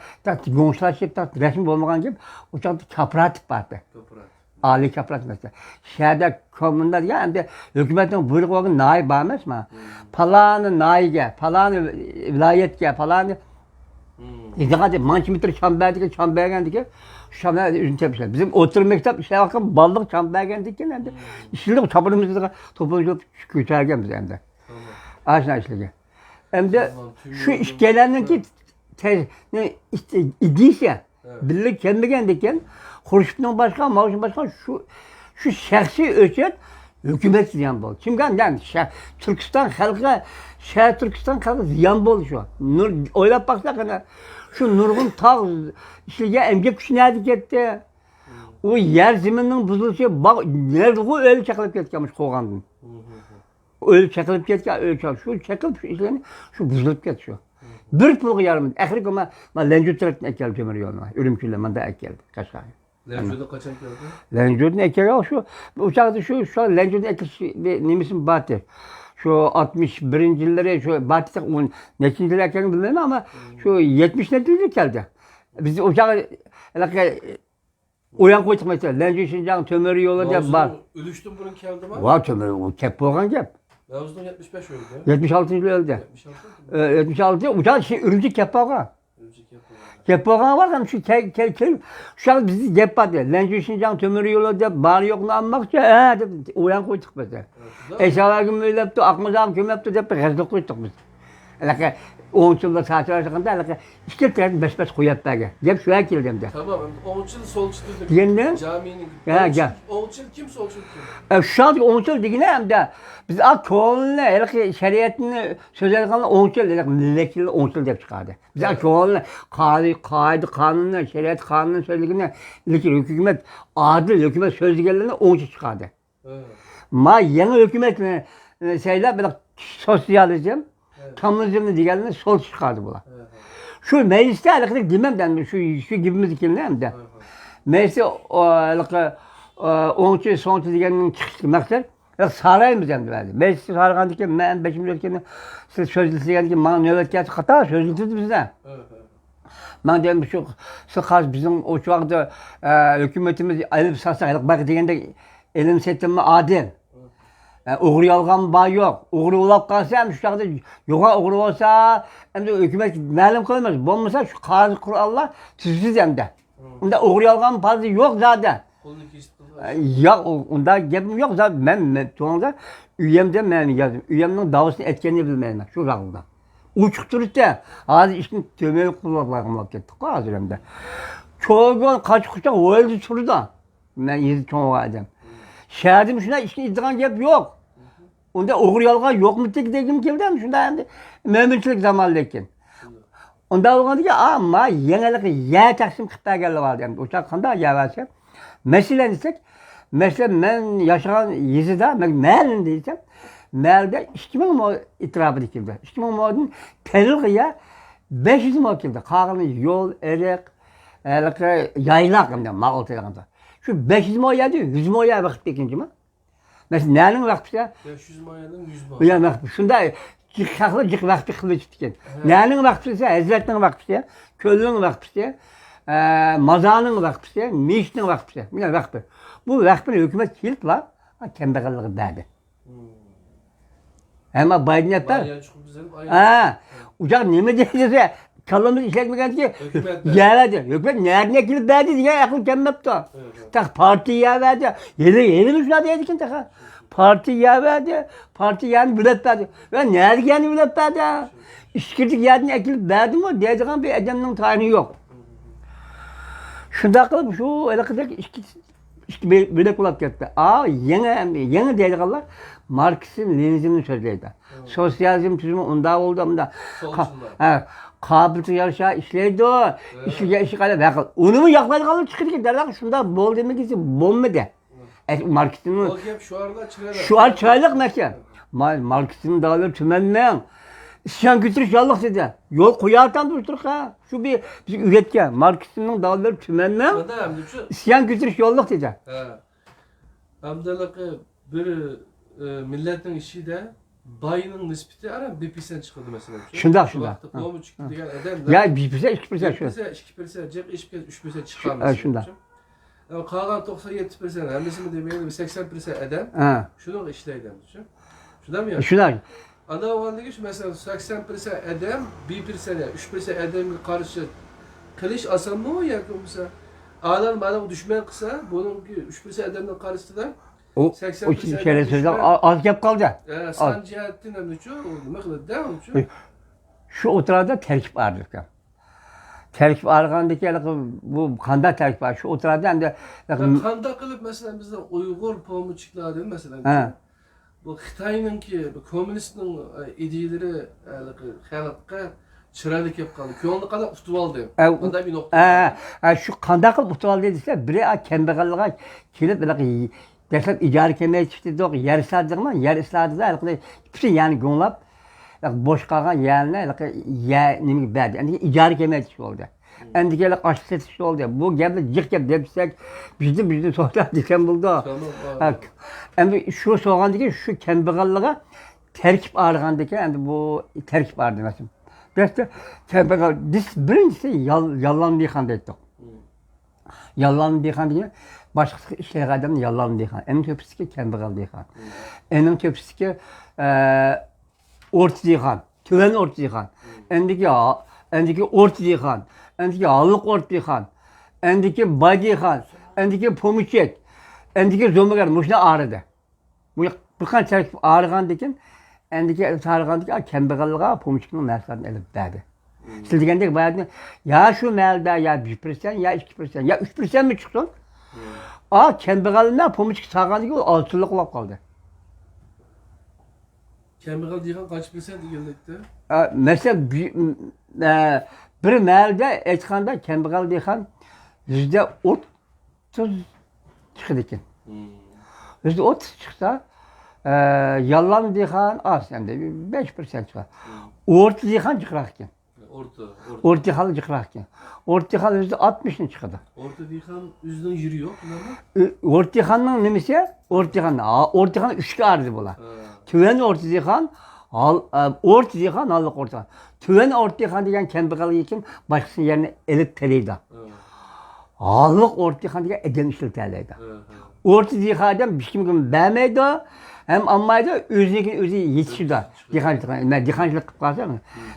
گۇڭشۇلاشىپ رەسمىي بولمىغان گەپ، ئۇ چاغدا كوپىراتىپ بارتى. كوپىراتىپ. ئالىي كاپالەت مەسىلەن. شەھەردە كوممۇندا دېگەن ئەمدى ھۆكۈمەتنىڭ بۇيرۇقى بولغان ناھىيە بار ئەمەسمۇ؟ پالانى ناھىيەگە، پالانى ۋىلايەتكە، پالانى دېگەن مانچە مېتىر چام بەردىكى، چام بەرگەندىكى، شۇ چاملار ئۆزىنى تېپىشلار. بىزنىڭ ئوتتۇرا مەكتەپ ئىشلەۋاتقان بالىلىق چام بەرگەندىكىن ئەمدى ئىشلىدۇق، چاپىنىمىزغا توپىنى كۆتەرگەنبىز ئەمدى. ئاشۇنداق ئىشلىگەن. ئەمدى شۇ ئىككىيلەننىڭكى تە-، نى-، ئىدىيىسى بىللە كەلمىگەندىكىن، خۇرشىدنىڭ باشقا، ماۋۇشنىڭ باشقا شۇ، شۇ شەخسىي ئۆچەت ھۆكۈمەت زىيان بولدى. كىمگە؟ نەم، شە-، تۈركىستان خەلقىگە، شەرقىي تۈركىستان خەلقىگە زىيان بولدى شۇ. نۇر-، ئويلاپ باقساق، ئەنە، شۇ نۇرغۇن تاغ ئىچىگە ئەمگەك كۈچى نەدە كەتتى؟ ئۇ يەر زېمىننىڭ بۇزۇلۇشى، باغ، نۇرغۇن ئۆيلەر چېقىلىپ كەتكەنمىش قوغاندىن. ئۆيلەر چېقىلىپ كەتكەن، ئۆيلەر چېقىلىپ، شۇ چېقىلىپ، شۇ ئىشلەرنى، شۇ بۇزۇلۇپ كەتتى شۇ. بىر پۇلغا يارىمىدى. ئەخىرى ما، ما لەنجۇ تەرەپتىن ئەكەلدى تۆمۈر يولىنى، ئۈرۈمچىدىن ماندا ئەكەلدى قەشقەرگە. لەنجۇدىن قاچان كەلدى؟ لەنجۇدىن ئەكەلگەن شۇ، ئۇ چاغدا شۇ، شۇ لەنجۇدىن ئەكېلىش نېمىسىمۇ بارتى. شۇ ئاتمىش بىرىنچى يىللىرى شۇ بارتى، ئۇ نەچچىنچى يىلى ئەكەلگەن بىلمەيمەن، ئەمما شۇ يەتمىش نەچچە يىلدا كەلدى. بىز ئۇ چاغ ھېلىقى ئويان قويدۇق مەسىلەن، لەنجۇ شىنجاڭ تۆمۈر يولى دەپ بار. ئۆلۈشتىن بۇرۇن كەلدىما؟ ۋا، تۆمۈر يول كەپ بولغان گەپ. ماۋزېدۇڭ يەتمىش بەش ئۆلدى. يەتمىش ئالتىنچى يىلى ئۆلدى. يەتمىش ئالتە؟ ئە، يەتمىش ئالتە، ئۇ چاغ شى-، ئۈرۈمچى كەپ بولغان. ئۈرۈمچى كەپ بولغان. كەپ بولغان ۋاقىت شۇ كەل-، كەل-، كەل-، شۇ چاغ بىزدە گەپ بار ئىدى. لەنجۇ شىنجاڭ تۆمۈر يولى دەپ بار يوقنى ئالماقچى، ھە، دەپ ئويان قويدۇق بىز. ھە، شۇنداق. ئەيسا ئاكام ئۆلۈپتۇ، ئاقمۇزام كۆمۈپتۇ دەپ غەزەپ قويدۇق بىز. ھېلىقى ئوڭچىلدا ساتىۋالغاندا ھېلىقى ئىككى تەرەپنى بەش-بەش قويۇپ بەرگەن. گەپ شۇ يەرگە كەلدى ئەمدى. تامام، ئەمدى ئوڭچىل، سولچىل دېدۇق. دېگەندە؟ جامىنىڭ ھە، ئوڭچىل، گەپ. ئوڭچىل كىم، سولچىل كىم؟ ئە، شۇ چاغدىكى ئوڭچىل دېگىنى ئەمدى بىز ئا كۆڭۈلنى ھېلىقى شەرىئەتنى سۆزلەيدىغان ئوڭچىل، ھېلىقى مىللەتچىلەر ئوڭچىل دەپ چىقاردى. بىز ئا ھە. كۆڭۈلنى قائىدە، قائىدە قانۇننى، شەرىئەت قانۇننى سۆزلىگىنى، لېكىن ھۆكۈمەت، ئادىل ھۆكۈمەت سۆزلىگەنلەرنى ئوڭچىل چىقاردى. ھە. ما يېڭى ھۆكۈمەتنى، ئە، سەيلەپ، بىر سوتسىيالىزم، ھە. كوممۇنىزمنى دېگەننى سول چىقاردى بۇلار. ھە، ھە. شۇ مەجلىستە ھېلىقىدەك دېمەمدە، شۇ، شۇ گېپىمىزگە كېلىڭ ئەمدى. ھە، ھە. مەجلىستە، ئو، ھېلىقى، ئو، ئوڭچى، سوڭچى دېگەننىڭ چىقىشلىق مەقسەت، ھېلىقى سارايمىز ئەمدى بەزى. مەجلىستە سارىغاندىن كېيىن، مەن بېشىمدا ئۆتكەندە، سىز سۆزلىسىگەندىن كېيىن، ماڭا نۆۋەت كەلسە خاتا سۆزلىتىدۇ بىزنى. ھە، ھە. مەن دېدىم، شۇ، سىز قارىسا بىزنىڭ ئوچۇقتا، ئە، ھۆكۈمىتىمىز ئېلىپ ساتسا، ھېلىقى بايىقى دېگەندەك، ئېلىم سېتىممۇ ئادىل. ھە، ئوغرى يالغان بار يوق. ئوغرى ئۇلاپ قالسا، ھەم شۇ چاغدا يوغان ئوغرى بولسا، ئەمدى ھۆكۈمەت مەلۇم قىلىمىز. بولمىسا، شۇ قازى قۇرئانلار تۈزىسىز ئەمدى. ھە. ئۇنداق ئوغرى يالغان پازى يوق زادى. قولنى كېسىپ قىلغان. ئە، ياق، ئۇ، ئۇنداق گەپمۇ يوق زادى. مەن، مەن، تۆۋەندە ئۆيەمدە مەن يازدىم. ئۆيەمنىڭ داۋىسىنى ئېيتكىنىنى بىلمەيمەن شۇ چاغدا. ئوچۇق تۇرۇپتۇ. ھازىر ئىشنى تۆمۈر قۇلۇپ بولۇپ كەتتۇق ھازىر ئەمدى. چوغۇن قاچا-قۇچاق ھويلىدا تۇرىدۇ. مەن يېزا چوڭ ئادەم. شەھەردىمۇ شۇنداق ئىشنى ئېيتىدىغان گەپ يوق. ئۇندا ئوغرى يالغان يوقمىتىك دېگۈم كېلدى، ئەمدى شۇنداق ئەمدى مۆمىنچىلىك زامانى لېكىن. ئۇنداق بولغاندىكىن، ئا، ما يېڭىلىقى يەر تەقسىم قىلىپ بەرگەنلەر بار ئەمدى. ئۇ چاغ قانداق يەر بەرسە؟ مەسىلەن دېسەك، مەسىلەن، مەن ياشىغان يېزىدا، مەن مەھەللىنى دېسەم، مەھەللىدە ئىككى مىڭ مو ئەتراپىدا كېلىدۇ. ئىككى مىڭ مودىن تېرىلغان يەر بەش يۈز مو كېلىدۇ. قالغىنى يول، ئېرىق، ھېلىقى يايلاق ئەمدى، ما ئولتۇرغاندا. شۇ بەش يۈز مو يەردە يۈز مو يەر بېقىپ بېقىنچىما. مەسىلەن، نەنىڭ ۋەقپىسى؟ بەش يۈز مو يەردىن يۈز مو. يا، ۋەقپى. شۇندا جىق خەقلەر جىق ۋەقپى قىلىۋېتىپتىكەن. ھە. نەنىڭ ۋەقپىسى دېسە، ھەزرەتنىڭ ۋەقپىسى، كۆلنىڭ ۋەقپىسى، ئە، مازارنىڭ ۋەقپىسى، مېشىتنىڭ ۋەقپىسى. مانا ۋەقپى. بۇ ۋەقپىنى ھۆكۈمەت كېلىپلا كەمبەغەللىككە بەردى. ھە، ما بايدىن ئەپتە. بايان چىقىپ بىزدىن ئايرىلدى. ھە. ئۇ چاغ نېمە دېدى دېسە، كاللىمىز ئىشلەتمىگەنكى، ھۆكۈمەت بەردى. يەۋەردى. ھۆكۈمەت نەدىن ئەكېلىپ بەردى دېگەن ئەقىل كەلمەپتۇ. ھە، ھە. تېخى پارتىيە يەۋەردى. ھېلى، ھېلىمۇ شۇنداق دەيدىكەن تېخى. پارتىيە يەۋەردى. پارتىيە يەرنى بۆلەپ بەردى. ۋە نەدىكى يەرنى بۆلەپ بەردى؟ ئىچكىرىدىكى يەردىن ئەكېلىپ بەردىمۇ دەيدىغان بىر ئادەمنىڭ تايىنى يوق. شۇنداق قىلىپ شۇ ھېلىقىدەك ئىككى ئىككى بۆ-، بۆلەك بولاپ كەتتى. ئا، يېڭى، يېڭى دەيدىغانلار ماركسىزم، لېنىنىزمنى سۆزلەيدۇ. ھە. سوتسىيالىزم تۈزۈمى ئۇنداق بولدى، مۇنداق. سولچىلار. ھە، قابىلىيىتىگە يارىشا ئىشلەيدۇ. ھە. ئىشىگە ئىش قىلىپ ھەق قىل-، ئۇنىمۇ ياقلايدىغانلار چىقىدىكەن، دەرھال شۇنداق بولدى دېمىگىسى بولمىدى. ھە. ئە، ماركسىزمنىڭ ئۇ گەپ شوئارلار چىرايلىق. شوئار چىرايلىق مەسىلە. ما-، ماركسىزم داۋالىرى تۈمەنمەڭ. ئىسيان كۆتۈرۈش ياللۇق دېدى. يول قويۇۋاتامدۇ تۇرۇققا. شۇ بىر، بىز ئۆگەتكەن ماركسىزمنىڭ داۋالىرى تۈمەنمەڭ. دادا، ئەمدى شۇ ئىسيان كۆتۈرۈش ياللۇق دېدى. ھە. ئەمدى ھېلىقى بىر، ئى، مىللەتنىڭ ئىچىدە باينىڭ نىسبىتى ئاران بىر پىرسەنت چىقىدۇ، مەسىلەن، شۇ. شۇنداق، شۇنداق. ۋاقىتتا ھە. قومۇچ ھە. دېگەن ئادەم يا، بىر پىرسەنت، ئىككى پىرسەنت بىر شۇ. پىرسەنت، ئىككى پىرسەنت، جىق ئېشىپ كەتسە، ئۈچ پىرسەنت شۇ، چىققان ھە، مەسىلەن، شۇنداق. شۇ. ئە، قالغان توقسان يەتتە پىرسەنت، ھەممىسىمۇ دېمەيلى، بىر سەكسەن پىرسەنت ئادەم ھە. شۇنىڭغا ئىشلەيدۇ، شۇ. شۇنداقمۇ يا؟ شۇنداق. ئانا بولغاندىن كېيىن شۇ، مەسىلەن، سەكسەن پىرسەنت ئادەم، بىر پىرسەنت يا ئۈچ پىرسەنت ئادەمگە قارشى قىلىش ئاسانمۇ ياكى بولمىسا ئالان مانىڭغا دۈشمەن قىلسا، بۇنىڭكى ئۈچ پىرسەنت ئادەمنىڭ قارشىسىدا ئۇ، سەكسەن ئۇ پىرسەنت شەرەپ ئادەم سۆزلەر دۈشمەن. ئا-، ئاز گەپ قالدى. ئە، ئاز. سان جەھەتتىن ئەمدىچۇ، ئۇ نېمە قىلىدۇ-دە، ئۇنچۇ. شۇ ئوتتۇرىدا تەركىب ئايرىلىپ كەل. تەركىب ئايرىغاندىكى ھېلىقى بۇ قانداق تەركىب ئايرىغان؟ شۇ ئوتتۇرىدا ئەمدى ھېلىقى يا قانداق قىلىپ، مەسىلەن، بىزنىڭ ئۇيغۇر پومىچىكلاردىن، مەسىلەن، ھە. بۇ خىتاينىڭكى، بۇ كوممۇنىستنىڭ، ئە، ئىدىيىلىرى، ھېلىقى خەلققە چىرايلىق كېلىپ قالدى. كۆڭلىنى قانداق ئۇتۇۋالدى؟ ئە، ئۇ، ئانداق بىر نۇقتا ئە، بار. ئە، شۇ قانداق قىلىپ ئۇتۇۋالدى دېسە، بىرى، ئا، كەمبەغەللىككە كېلىپ، ھېلىقى دەسلەپ ئىجارە كېمەيتىشتى، يەر ئىسلاھاتى دېدىڭمۇ؟ يەر ئىسلاھاتىدا ھېلىقى پۈتۈن يەرنى گۇڭلاپ، ھېلىقى بوش قالغان يەرنى ھېلىقى يەر نېمىگە بەردى. ئەمدى ئىجارە كېمەيتىش بولدى. ئەمدى ھېلىقى ئاشلىق سېتىش بولدى. بۇ گەپنى جىق گەپ دېسەك، بىزدىن، بىزدىن سودا دېسەم بولىدۇ. تامام، ھە، ئەمدى شۇ سوغاندىكى شۇ كەمبەغەللىككە تەركىب ئايرىغاندىكىن، ئەمدى بۇ تەركىب ئايرىدى مەسىلەن. دەسلەپ كەمبەغەل، بىز بىرىنچىسى يال-، ياللان دېھقان دەيتتۇق. ياللان دېھقان دېگەن باشقىسىغا ئىشلەيدىغان ئادەمنى ياللان دېھقان. ئەنە تۆپىسىدىكى كەمبەغەل دېھقان. ئەنىڭ تۆپىسىدىكى، ئە، ئورتا دېھقان، تۆۋەن ئورتا دېھقان. ئەندىكى، ئەندىكى ئورتا دېھقان، ئەندىكى ھاللىق ئورتا دېھقان، ئەندىكى باي دېھقان، ئەندىكى پومىچەك، ئەندىكى زومىگەر، مۇشۇلار ئايرىدى. بۇ بىر قانچە تەركىب ئايرىغاندىكىن، ئەندىكى ئايرىغاندىكىن، ئا، كەمبەغەللىككە پومىچىكنىڭ مەھسۇلاتىنى ئېلىپ بەردى. سىز دېگەندەك باياتىن يا شۇ مەھەلدە يا بىر پىرسەنت، يا ئىككى پىرسەنت، يا ئۈچ پىرسەنتمۇ چىقسۇن. ئا، كەمبەغەللەر پومىچىك سالغاندىكىن ئۇ ئالتۇنلۇق بولۇپ قالدى. كەمبەغەل دېھقان قانچە پىرسەنت ئىگىلەيتتى؟ ئا، مەسىلەن، بىر، ئە، بىر مەھەلدە ئېيتقاندا، كەمبەغەل دېھقان يۈزدە ئوتتۇز چىقىدىكەن. يۈزدە ئوتتۇز چىقسا، ئە، ياللان دېھقان ئاز، ئەمدى بەش پىرسەنت چىقار. ئورتا دېھقان جىقراق ئىكەن. ئورتا، ئورتا. ئورتا دېھقان جىقراق ئىكەن. ئورتا دېھقان يۈزدە ئاتمىشنى چىقىدۇ. ئورتا دېھقان ئۆزىنىڭ يېرى يوق، بىلەمۇ؟ ئۆ-، ئورتا دېھقاننىڭ نېمىسى؟ ئورتا دېھقان، ئا، ئورتا دېھقان ئۈچكە ئايرىلدى بۇلار. ھە. تۆۋەن ئورتا دېھقان، ھال-، ئە، ئورتا دېھقان، ھاللىق ئورتا دېھقان. تۆۋەن ئورتا دېھقان دېگەن كەمبەغەلگە كىم باشقىسىنىڭ يېرىنى ئېلىپ تېرىيدۇ. ھە. ھاللىق ئورتا دېھقان دېگەن ئادەم ئىشلىتەلەيدۇ. ھە، ھە. ئورتا دېھقان ئادەم ھېچكىمگە بەرمەيدۇ، ھەم ئالمايدۇ، ئۆزىنىڭكىنى ئۆزى يېتىشىدۇ. دېھقانچىلىق، مەن دېھقانچىلىق قىلىپ قالسام،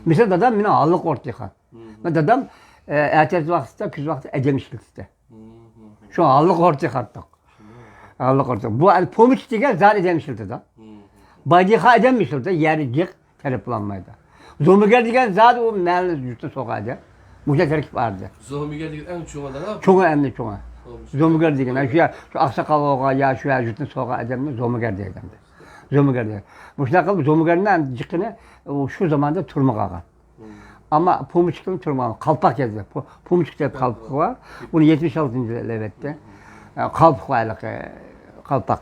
مىسال، دادام مېنىڭ ھاللىق ئورتا دېھقان. مەن دادام، ئە، ئەتىياز ۋاقتىدا، كۈز ۋاقتىدا ئادەم ئىشلىتىدۇ. شۇ ھاللىق ئورتا دېھقان ئاتتۇق. ھاللىق ئورتا. بۇ پومىچ دېگەن زادى ئادەم ئىشلىتىدۇ. باي دېھقان ئادەم ئىشلىتىدۇ، يەرى جىق. تەرەپ قىلالمايدۇ. زومىگەر دېگەن زادى ئۇ مەھەللىنى يۇرتنى سوغىدى. مۇشۇ تەركىب بار ئىدى. زومىگەر دېگەن ئەڭ چوڭى دەڭا. چوڭى، ئەمدى چوڭى. زومىگەر دېگەن، شۇ يا-، شۇ ئاقساقال بولغان يا شۇ يا يۇرتنى سوغان ئادەمنى زومىگەر دەيدۇ ئەمدى. زومىگەر دەيدۇ. مۇشۇنداق قىلىپ زومىگەرنى ئەمدى جىقىنى ئۇ شۇ زاماندا تۈرمىگە ئالغان. ئەمما پومىچىكنى تۈرمىگە ئالغان. قالپاق يازدى. پو-، پومىچىك دەپ قالپىقى بار. بۇنى يەتمىش ئالتىنچى يىلى ئەۋەتتى. ئە، قالپىق ھېلىقى، قالپاق.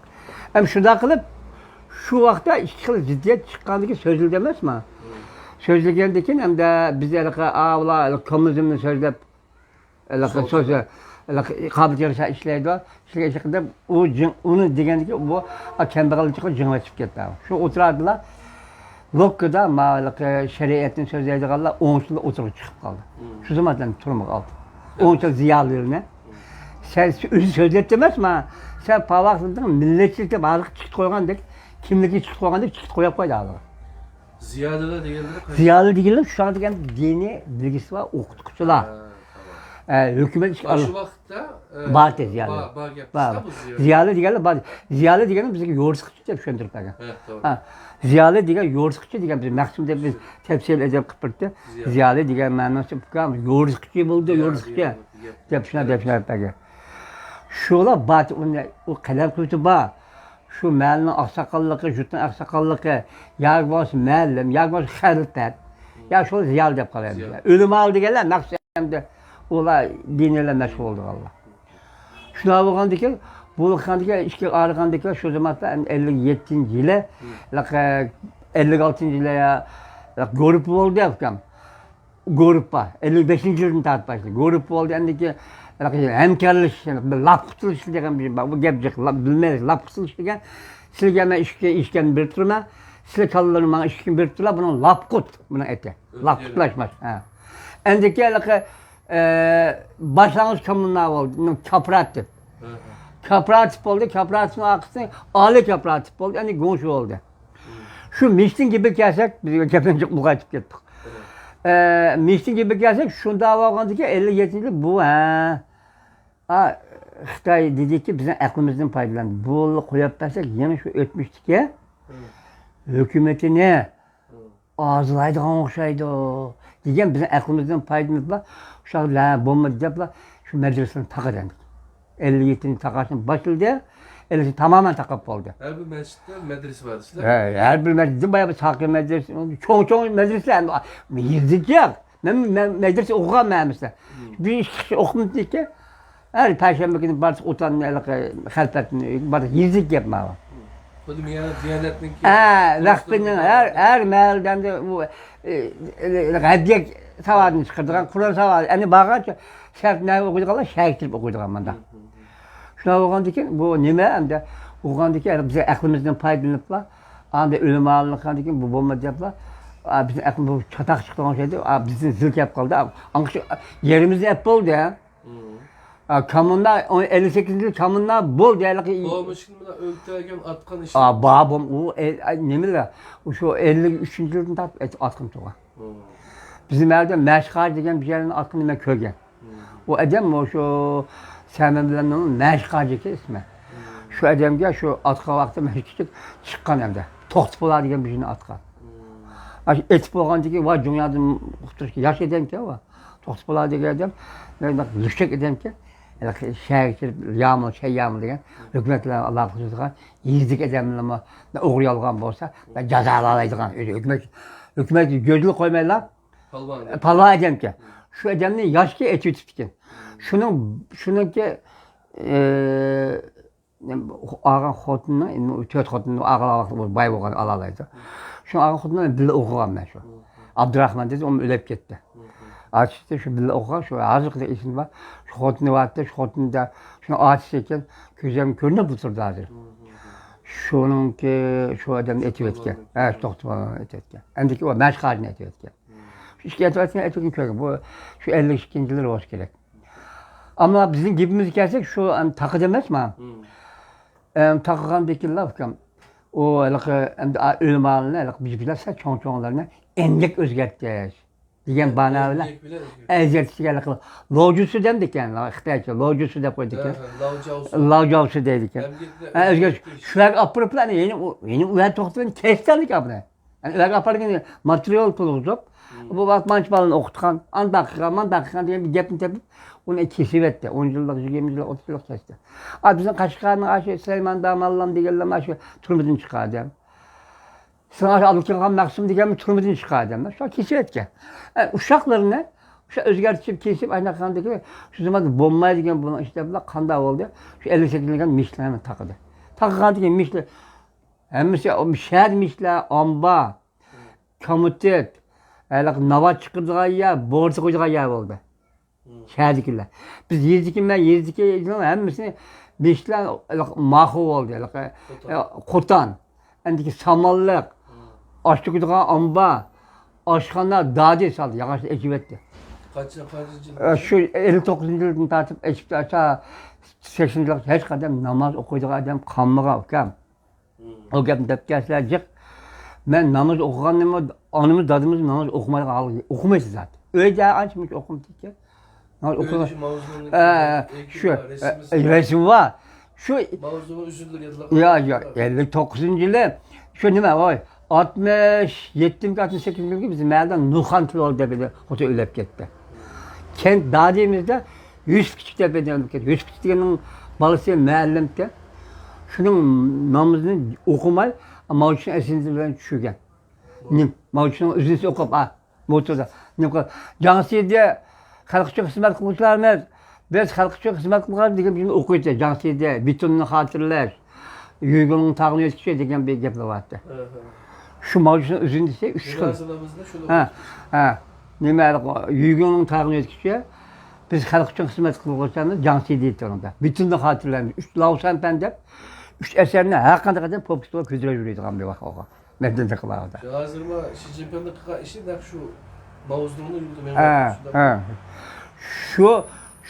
ھەم شۇنداق قىلىپ، شۇ ۋاقىتتا ئىككى خىل زىددىيەت چىققاندىكىن سۆزلىدى ئەمەسمۇ؟ سۆزلىگەندىكىن ھەمدە بىز ھېلىقى، ئا، ئۇلار ھېلىقى كوممۇنىزمنى سۆزلەپ، ھېلىقى سۆز، ھېلىقى قابىل يارىشا ئىشلەيدۇ. ئىشلىگەن ئىشلىقىدا ئۇ جىڭ، ئۇنى دېگەندىكىن بۇ كەمبەغەللىككە جىڭ ئېچىپ كەتتى. شۇ ئوتتۇرىدا لوككىدا ماۋۇ ھېلىقى شەرىئەتنى سۆزلەيدىغانلار ئوڭچىلار ئوتتۇرىغا چىقىپ قالدى. شۇ زاماندا تۈرمىگە ئالدى. ئوڭچىل زىيالىيلىرىنى. سەن ئۆزى سۆزلەپتۇ ئەمەس، ما، سەن پاۋاقلىدىڭ، مىللەتچىلىكنى بارلىققا چىقىپ قويغاندەك، كىملىكنى چىقىپ قويغاندەك چىقىپ قويۇپ قويدى ھازىر. زىيالىيلار دېگەنلىرى قايسى؟ زىيالىي دېگەنلەر شۇ دېگەن دىنىي بىلگۈسى بار ئوقۇتقۇچىلار. ھە، تامام. ئە، ھۆكۈمەت ئىشقا، شۇ ۋاقىتتا، ئە، بار، زىيالىي. بار، بار گەپ بار. چىقسا بۇ زىيالىي. زىيالىي دېگەنلەر بار. زىيالىي دېگەننى بىزگە يورۇتقۇچى دەپ چۈشەندۈرۈپ بەرگەن. ھە، توغرا. ھە، زىيالىي دېگەن يورۇتقۇچى دېگەن بىز مەخسۇم دەپ بىز تەپسىر ئەدەب قىلىپ بېرىپتۇ. زىيالىي. زىيالىي دېگەن مەنىسى يورۇتقۇچى بولدى، يورۇتقۇچى دېگەن دەپ شۇنداق دەپ شۇنداق بەرگەن. شۇلار بار، ئۇنى، ئۇ قەلەم قۇۋۋىتى بار. شۇ مەھەللىنىڭ ئاقساقاللىقى، يۇرتنىڭ ئاقساقاللىقى، ياكى بولمىسا مۇئەللىم، ياكى بولمىسا خەلپەت، يا شۇ زىيالىي دەپ قالىمىز. زىيالىي. ئۆلىمالار دېگەنلەر مەخسۇس ئەمدى ئۇلار دىنىي بىلەن مەشغۇل بولىدىغانلار. شۇنداق بولغاندىكىن، بۇ قىلغاندىكىن، ئىككى ئايرىغاندىكىن شۇ زاماندا ئەللىك يەتتىنچى يىلى، ئەللىك ئالتىنچى يىلى يا گۇرۇپپا بولدى ئۇكام. گۇرۇپپا، ئەللىك بەشىنچى يىلدىن تارتىپ باشلىدى. گۇرۇپپا بولدى، ئەمدىكى ھەمكارلىشىش، بىر لاپ قۇتۇلۇش دېگەن بىر بار. بۇ گەپ جىق، لاپ، بىلمەيسىز. لاپ قۇتۇلۇش دېگەن، سىلىگە مەن ئىشىككە، ئىشىككە بېرىپ تۇرىمەن، سىلەر كالىلىرىڭ ماڭا ئىشىككە بېرىپ تۇرلا، بۇنىڭ لاپ قۇت، بۇنىڭ ئېتى. لاپ قۇتلاشماس. ھە. ئەمدىكى ھېلىقى، ئە، باشلانغۇچ كوممۇنا بولدى، كوپىراتىپ. كوپىراتىپ بولدى، كوپىراتىپنىڭ ئارقىسىدىن ئالىي كوپىراتىپ بولدى، ئەمدى گۇڭشۇ بولدى. شۇ مىشتىن گېپىگە كەلسەك، بىز گەپنى جىق ئۇلغايتىپ كەتتۇق. ئە، مىشتىن گېپىگە كەلسەك، شۇنداق بولغاندىكىن ئەللىك يەتتىنچى يىلى بۇ، ھە. ئا، خىتاي دېدىكى، بىزنىڭ ئەقلىمىزدىن پايدىلان. بۇ قويۇپ بەرسەك، يەنە شۇ ئۆتمۈشتىكى ھۆكۈمىتىنى ئازلايدىغان ئوخشايدۇ. دېگەن بىزنىڭ ئەقلىمىزدىن پايدىلىنىپلا، ئۇشۇلار بولمىدى دەپلا، شۇ مەدرىسىنى تاقىدى. ئەللىك يەتتىنچى تاقاشنى باشلىدى، ئەللىك تامامەن تاقاپ بولدى. ھەر بىر مەسچىتتە مەدرىسە بار دېسىلە. ھە، ھەر بىر مەسچىتتە بايا بىر ساقىي مەدرىسە، چوڭ-چوڭ مەدرىسىلەر، يېزىدىكى يوق. مەن، مەن مەدرىسە ئوقۇغانمەن ھەممىسى. بىر ئىككى كىشى ئوقۇمىدىكى، ھەر پەيشەنبە كۈنى بارسا ئوتاننى، ھېلىقى خەلپەتنى، بار يېزىدىكى گەپ ماۋۇ. خۇددى مېنىڭ دىيانەتنىڭكى ھە، ۋاقتىنىڭ ھەر، ھەر مەھەللىدە ئۇ، ئە، ئە، ھەدىيە ساۋاتىنى چىقىرىدىغان، قۇرئان ساۋاتى، ئەنە بارغانچە شەرت نەھۋى ئوقۇيدىغانلار شەرت كېلىپ ئوقۇيدىغان مانداق. شۇنداق بولغاندىكىن بۇ نېمە ئەمدى؟ بولغاندىكىن بىز ئەقلىمىزدىن پايدىلىنىپلا، ئاندىن ئۆلىمالىق قىلغاندىكىن بۇ بولمىدى دەپلا، ئا، بىزنىڭ ئەقلىمىز بۇ چاتاق چىقىدىغان شەيدە، ئا، بىزنى زىل كەپ قالدى. ئا، ئاڭقىش يېرىمىزنى ئەپ بولدى. ئا، كامۇندا، ئون، ئەللىك سەككىزىنچى يىل كامۇندا بولدى، ھېلىقى. بۇ مۇشۇنى بىلەن ئۆلتۈرگەن ئاتقان ئىش. ئا، بار، بۇ، ئۇ، ئە، ئە، نېمىلەر؟ ئۇ شۇ ئەللىك ئۈچىنچى يىلدىن تارتىپ ئەت-، ئاتقىن تۇرغان. بىزنىڭ مەھەللىدە مەشىق ھاجى دېگەن بىر يەرنىڭ ئاتقىنى مەن كۆرگەن. ئۇ ئادەم، ئۇ شۇ سەمەن بىلەن مەشىق ھاجى ئىكەن ئىسمى. شۇ ئادەمگە شۇ ئاتقان ۋاقتىدا مەن كىچىك چىققان ئەمدى. توختى پولا دېگەن بىر يەرنىڭ ئاتقان. ئاشۇ ئېتىپ بولغاندىن كېيىن، ۋاي، دۇنيادىن قۇتۇلۇش، ياخشى ئادەمكەن، ۋاي. توختى پولا دېگەن ئادەم، مەن لۈكچەك ئادەمكەن. ھېلىقى شەھەرگە كېلىپ، يامۇ، شەي يامۇ دېگەن ھۆكۈمەت بىلەن ئالاقە قىلىدىغان، يېزىدىكى ئادەملەرمۇ ئوغرى يالغان بولسا، جازالايدىغان، ھۆكۈمەت، ھۆكۈمەت گۆجىلا قويمايلا، پالۋان. پالۋان ئادەمكەن. شۇ ئادەمنى ياشكى ئېتىۋېتىپتىكەن. شۇنىڭ، شۇنىڭكى، ئى، ئالغان خوتۇنىنىڭ، ئەمدى تۆت خوتۇنى ئاغىل ئاغىلىق باي بولغان ئالالايدۇ. شۇ ئالغان خوتۇنى بىللە ئوقۇغان مەن شۇ. ئابدۇراخمان دېدى، ئۇمۇ ئۆلۈپ كەتتى. ئاچىسى شۇ بىللە ئوقۇغان، شۇ ھازىرغىچە ئېسىمدە بار. شۇ خوتۇنى بارتتى، شۇ خوتۇندا شۇنىڭ ئاچىسى ئىكەن، كۆزۈم كۆرۈنۈپ تۇرىدۇ ھازىر. شۇنىڭكى، شۇ ئادەمنى ئېتىۋەتكەن. ھە، شۇ توختى بالىنى ئېتىۋەتكەن. ئەمدىكى ئۇ مەشىق ھاجىنى ئېتىۋەتكەن. شۇ ئىككى ئەتىۋەتكەن، ئەتىۋەتكەن كۆرگەن. بۇ شۇ ئەللىك ئىككىنچى يىللىرى بولسا كېرەك. ئەمما بىزنىڭ گېپىمىزگە كەلسەك، شۇ، ئەم، تاقىدى ئەمەسما؟ ئەم، تاقىغاندىكىنلا ئۇكام، ئۇ ھېلىقى ئەمدى ئا-، ئۆلىمالارنى، ھېلىقى بىز بىلەن سەل چوڭ-چوڭلارنى ئەمگەك ئۆزگەرتىش دېگەن بانا بىلەن ئەمگەك بىلەن ئۆزگەرتىش. ئەزىيەت چېكىدىكەن. لوجۇسى دەمدىكەن، خىتايچە لوجۇسى دەپ قويىدىكەن. ھە، ھە، لاۋجاۋسى. لاۋجاۋسى دەيدىكەن. ئەمگەكنى ھە، ئۆزگەرتىش. ئۆزگەرتىش. شۇ يەرگە ئاپىرىپلا، يەنە ئۇ، يەنە ئۇ يەردە توختىتىپ، كەچتەنلىك ئاپىرىپ. يەنە ئۇ يەرگە ئاپارغىنى ماتېرىيال تۇرغۇزۇپ، بۇ ۋاقىت مانچە بالىنى ئوقۇتقان، ئانداق قىلغان، مانداق قىلغان دېگەن بىر گەپنى تېپىپ، ئۇنى كېسىۋەتتى. ئون يىللىق، يىگىرمە يىللىق، ئوتتۇز يىللىق كەچتى. ئا، بىزنىڭ قەشقەرنىڭ ئاشۇ سۇلايمان داموللام دېگەنلەرمۇ ئاشۇ تۈرمىدىن چىققان ئادەم. سىلەر ئاشۇ ئابلىكىمخان مەخسۇم دېگەنمۇ تۈرمىدىن چىققان ئادەم. شۇ كېسىۋەتكەن. ئە، ئۇششاقلىرىنى شۇ ئۆزگەرتىپ كېسىپ، ئايناق قىلغاندىكى شۇ زامان بولمايدىكەن بۇنىڭ ئىشى دەپلا قانداق بولدى؟ شۇ ئەللىك سەككىزىنچى يىلى مىشلەرنى تاقىدى. تاقىغاندىكىن مىشلەر ھەممىسى شەھەر مىشلەر، ئامبار، كومىتېت، ھېلىقى ناۋات چىقىرىدىغان يەر، بورتى قويىدىغان يەر بولدى. شەھەردىكىلەر. بىز يېزىدىكى، مەن يېزىدىكى ھەممىسىنى بىشلەر ماخۇ بولدى. ھېلىقى، قوتان. ئە، قوتان. ئەمدىكى سامانلىق، ئاش تۆكىدىغان ئامبار، ئاشخانا، دادى سالدى، ياغاچنى ئېچىۋەتتى. قانچە، قانچىنچى يىل؟ ئە، شۇ ئەللىك توققۇزىنچى يىلدىن تارتىپ ئېچىپتۇ، ئاشۇ سەكسىنىنچى يىلغىچە ھېچ قانداق ناماز ئوقۇيدىغان ئادەم قالمىغان، ئۇكام. ئۇ گەپنى دەپ كەلسىلەر جىق. مەن ناماز ئوقۇغاننىمۇ، ئانىمىز، دادىمىز ناماز ئوقۇمايدىغان ھالغا، ئوقۇمايسىز زادى. ئۆيدە ئانچە مۇنچە ئوقۇمىدىكەن. ناماز ئۆيدە ئوقۇغان-، شۇ ماۋزۇنىڭ ئە، ئە، ئەيكى شۇ، بار، ئە، رەسىمى ئە، رەسىمى بار. شۇ ماۋزۇنى ئۈزۈلدى، يادلاپ يا، قويۇڭ. يا، ئەللىك توققۇزىنچى يىلى، شۇ نېمە، ۋاي، ئاتمىش يەتتىمىكى، ئاتمىش سەككىزىمىكى بىز مەھەللىدە نۇرخان تىلى دەپ ئىدى، خوتۇن ئۆلۈپ كەتتى. كەنت دادىمىزدە يۈسۈپ كىچىك دەپ ئىدى، يۈسۈپ كىچىك دېگەننىڭ بالىسى مۇئەللىمكەن. شۇنىڭ نامىزىنى ئوقۇماي، ماۋچىنىڭ ئەسلىدە بىلەن چۈشۈرگەن. نېمە؟ ماۋچىنىڭ ئۆزىنى ئوقۇپ، ئا، موتوردا. نېمە قىل-، جاڭسىدە خەلق ئۈچۈن خىزمەت قىلغۇچىلارمىز. بىز خەلق ئۈچۈن خىزمەت قىلغان دېگەن بىر ئوقۇيتتى. جاڭسىدە بېتوننى خاتىرىلەش، يۈگېنلۇڭ تاغىنى يۆتكىشى دېگەن بىر گەپلەر بارتتى. شۇ ماۋچىنىڭ ئۆزىنى دېسە، ئۈچ خىل. جانازىلىرىمىزنى شۇنى ھە، ئوقۇيتتى. ھە. نېمە، يۈگېنلۇڭ تاغىنى يۆتكىشى، بىز خەلق ئۈچۈن خىزمەت قىلغۇچىلارمىز، جاڭسىدە دېيىلتتى ئۇنىڭدا. بېتوننى خاتىرىلەش، ئۈچ لاۋسەن پەن دەپ، ئۈچ ئەسەرنى ھەر قانداق ئادەم پوپكىسىغا كۆتۈرۈپ يۈرىدىغان بىر ۋاقىت بولغان. مەدەنىيەت قىلغاندا. ھازىرمۇ شى جىنپىڭنىڭ قىلغان ئىشى نەق شۇ ماۋزۇنىڭ يولىدا مېڭىۋاتىدۇ، ھە، شۇنداق. ھە. شۇ،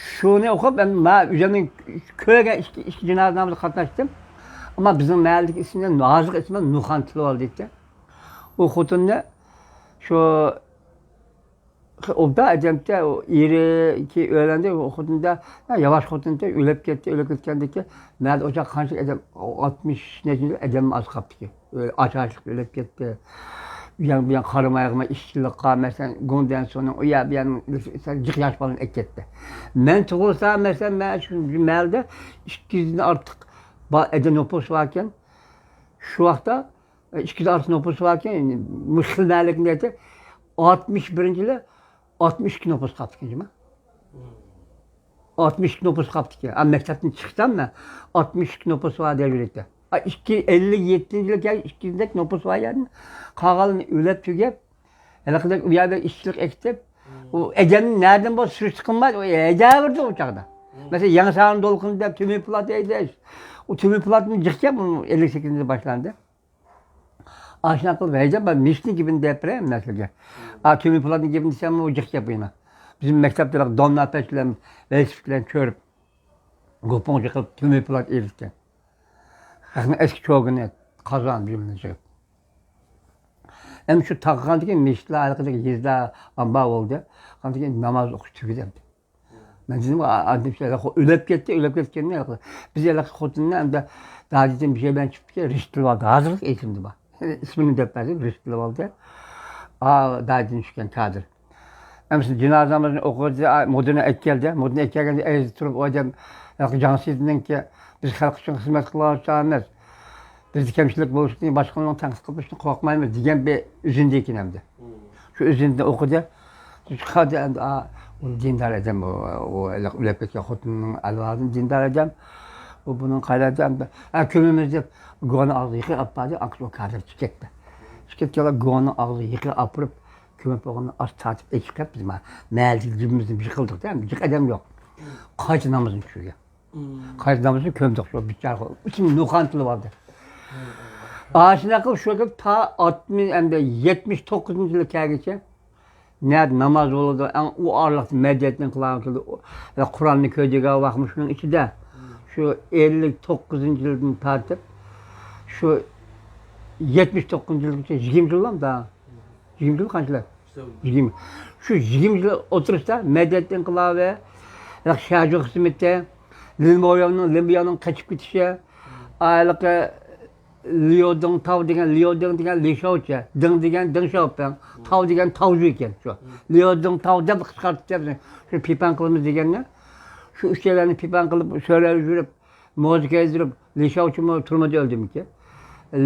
شۇنى ئوقۇپ، مەن، مەن ئۆزۈمنىڭ كۆرگەن ئىككى، ئىككى جىنازا نامىزىغا قاتناشتىم. ئەمما بىزنىڭ مەھەللىدىكى ئىسمى، ھازىرقى ئىسمى نۇرخان تىلىۋال دەيتتى. ئۇ خوتۇننى شۇ ئوبدان ئادەمتە، ئۇ ئېرى كېيىن ئۆيلەندى، ئۇ خوتۇندا، ياۋاش خوتۇنتە، ئۆلۈپ كەتتى، ئۆلۈپ كەتكەندىكى، مەدە ئوچاق قانچە ئادەم، ئاتمىش نەچچە ئادەم ئاز قاپتىكەن. ئاچ-ئاچلىق ئۆلۈپ كەتتى. ئۇ يان بۇ يان قارىمايغىمەن، ئىشچىلىققا، مەسىلەن، گوڭدەنسونىڭ ئۇ يەر بۇ يەردىن جىق ياش بالىنى ئەكەتتى. مەن تۇغۇلسام، مەسىلەن، مەن شۇ مەھەلدە ئىككى يۈزدىن ئارتۇق با-، ئەدە نوپۇس باركەن. شۇ ۋاقىتتا ئىككى يۈز ئارتۇق نوپۇس باركەن، مۇشۇ خىل مەھەللىكىنى ئېيتساق، ئاتمىش بىرىنچى يىلى ئاتمىش ئىككى نوپۇس قاپتىكەن جۇما. ئاتمىش ئىككى نوپۇس قاپتىكەن. ئا، مەكتەپتىن چىقسام مەن، ئاتمىش ئىككى نوپۇس بار دەۋرىدە. ئا، ئىككى، ئەللىك يەتتىنچى يىلى كەل، ئىككى يۈزدەك نوپۇس بار يەردىن، قالغانلىرىنى ئۆلەپ تۈگەپ، ھېلىقىدەك ئۇ يەردە ئىشچىلىق ئېكىتىپ، ئۇ ئەجەمنى نەدىن بولسا سۈرۈشتە قىلمايدۇ، ئۇ ھەيدەۋېرىدۇ ئۇ چاغدا. مەسىلەن، يېڭىسارىن دولقۇن دەپ تۆمۈر پولات ھەيدەش، ئۇ تۆمۈر پولاتنى جىق گەپ، ئۇ ئەللىك سەككىزىنچى يىلى باشلاندى. ئاشۇنداق قىلىپ ھەيدەپ، مەن مىشنىڭ گېپىنى دەپ بېرەي مەن سىلەرگە. ئا، تۆمۈر پولاتنىڭ گېپىنى دېسەم، ئۇ جىق گەپ يەنە. بىزنىڭ مەكتەپتە دونناپەس بىلەن ۋېلىسىپىت بىلەن كۆرۈپ، گۇپۇڭ چىقىپ، تۆمۈر پولات ئېلىپتى. خەقنىڭ ئەسكى چوگىنى، قازان بۇيۇمىنى چىقىپ. ئەمدى شۇ تاغقاندىن كېيىن مىشلار ھەر قايسى يېزىدا ئامبار بولدى. ئاندىن كېيىن ناماز ئوقۇش تۈگىدى ئەمدى. مەن دېدىم، ئا-، ئا-، ئۆلۈپ كەتتى، ئۆلۈپ كەتكەننى، بىز ھېلىقى خوتۇننى ئەمدى دادىدىن بىر شەيلەن چىقىپتىكەن، رىشتىلىۋالدى. ھازىرلىق ئېسىمدە بار. ئىسمىنى دەپ بەردىم، رىشتىلىۋالدى. ئا، دادىدىن چۈشكەن كادىر. ئەمىسە جىنازا نامىزىنى ئوقۇدى، ئا، مۇدىرنى ئەكەلدى. مۇدىرنى ئەكەلگەندە ئەيدى تۇرۇپ، ئۇ ئادەم، ھېلىقى جاڭ سىدىنىڭكى، بىز خەلق ئۈچۈن خىزمەت قىلىۋاتىمىز. بىزدە كەمچىلىك بولۇشتىن، باشقىلارنىڭ تەنقىد قىلىشىنى قورقمايمىز دېگەن بىر ئۈزۈندە ئىكەن ئەمدى. شۇ ئۈزۈندىنى ئوقۇدى. چىقاردى ئەمدى، ئا، ئۇ دىندار ئادەم، ئۇ، ئۇ ئۆلۈپ كەتكەن خوتۇننىڭ ئەۋلادى دىندار ئادەم. ئۇ بۇنىڭ قايلاردى ئەمدى، ھە، كۆمىمىز دەپ گۇۋانىڭ ئاغزىغا يېقىپ ئاپاردى، ئاكىسى ئۇ كادىر چىقىپ كەتتى. چىقىپ كەتكەنلەر گۇۋانىڭ ئاغزىغا يېقىپ ئاپىرىپ، كۆمۈپ بولغاندا ئاز تارتىپ ئېچىپ كەپ، بىز ما-، مەھەللىدىكى گېپىمىزنى بىر قىلدۇق-دە، ئەمدى جىق ئادەم يوق. قايتا نامىزىنى چۈشۈرگەن. قايتا نامىزىنى كۆمدۇق شۇ بىچارە، ئىچىنى نوقان تىلىۋالدى. ئاشۇنداق قىلىپ شۇ كۈن تا ئاتمىش، ئەمدى يەتمىش توققۇزىنچى يىلى كەلگىچە نەدە ناماز بولىدۇ، ئەڭ ئۇ ئارىلىقتا مەدەنىيەتنىڭ قىلغان كېلىدۇ. قۇرئاننى كۆيدۈرگەن ۋاقمۇ شۇنىڭ ئىچىدە. شۇ ئەللىك توققۇزىنچى يىلدىن تارتىپ شۇ يەتمىش توققۇزىنچى يىلغىچە يىگىرمە يىللام دا. يىگىرمە يىل قانچىلار؟ يىگىرمە. شۇ يىگىرمە يىل ئوتتۇرىسىدا مەدەنىيەت ئىنقىلابى، شياجۇ خىزمىتى، لىن موياۋنىڭ، لىن بىياۋنىڭ قېچىپ كېتىشى، ھېلىقى ليۇ دىڭ تاۋ دېگەن، ليۇ دىڭ دېگەن لى شياۋچى، دىڭ دېگەن دىڭ شياۋپىڭ، تاۋ دېگەن تاۋجۈ ئىكەن شۇ. ليۇ دىڭ تاۋ دەپ قىسقارتىپ، شۇ پىپەن قىلىمىز دېگەننى، شۇ ئۈچەيلەننى پىپەن قىلىپ، سۆرەپ يۈرۈپ، مۇزىكا يېزىلىپ، لى شياۋچىمۇ تۈرمىدە ئۆلدىمىكىن؟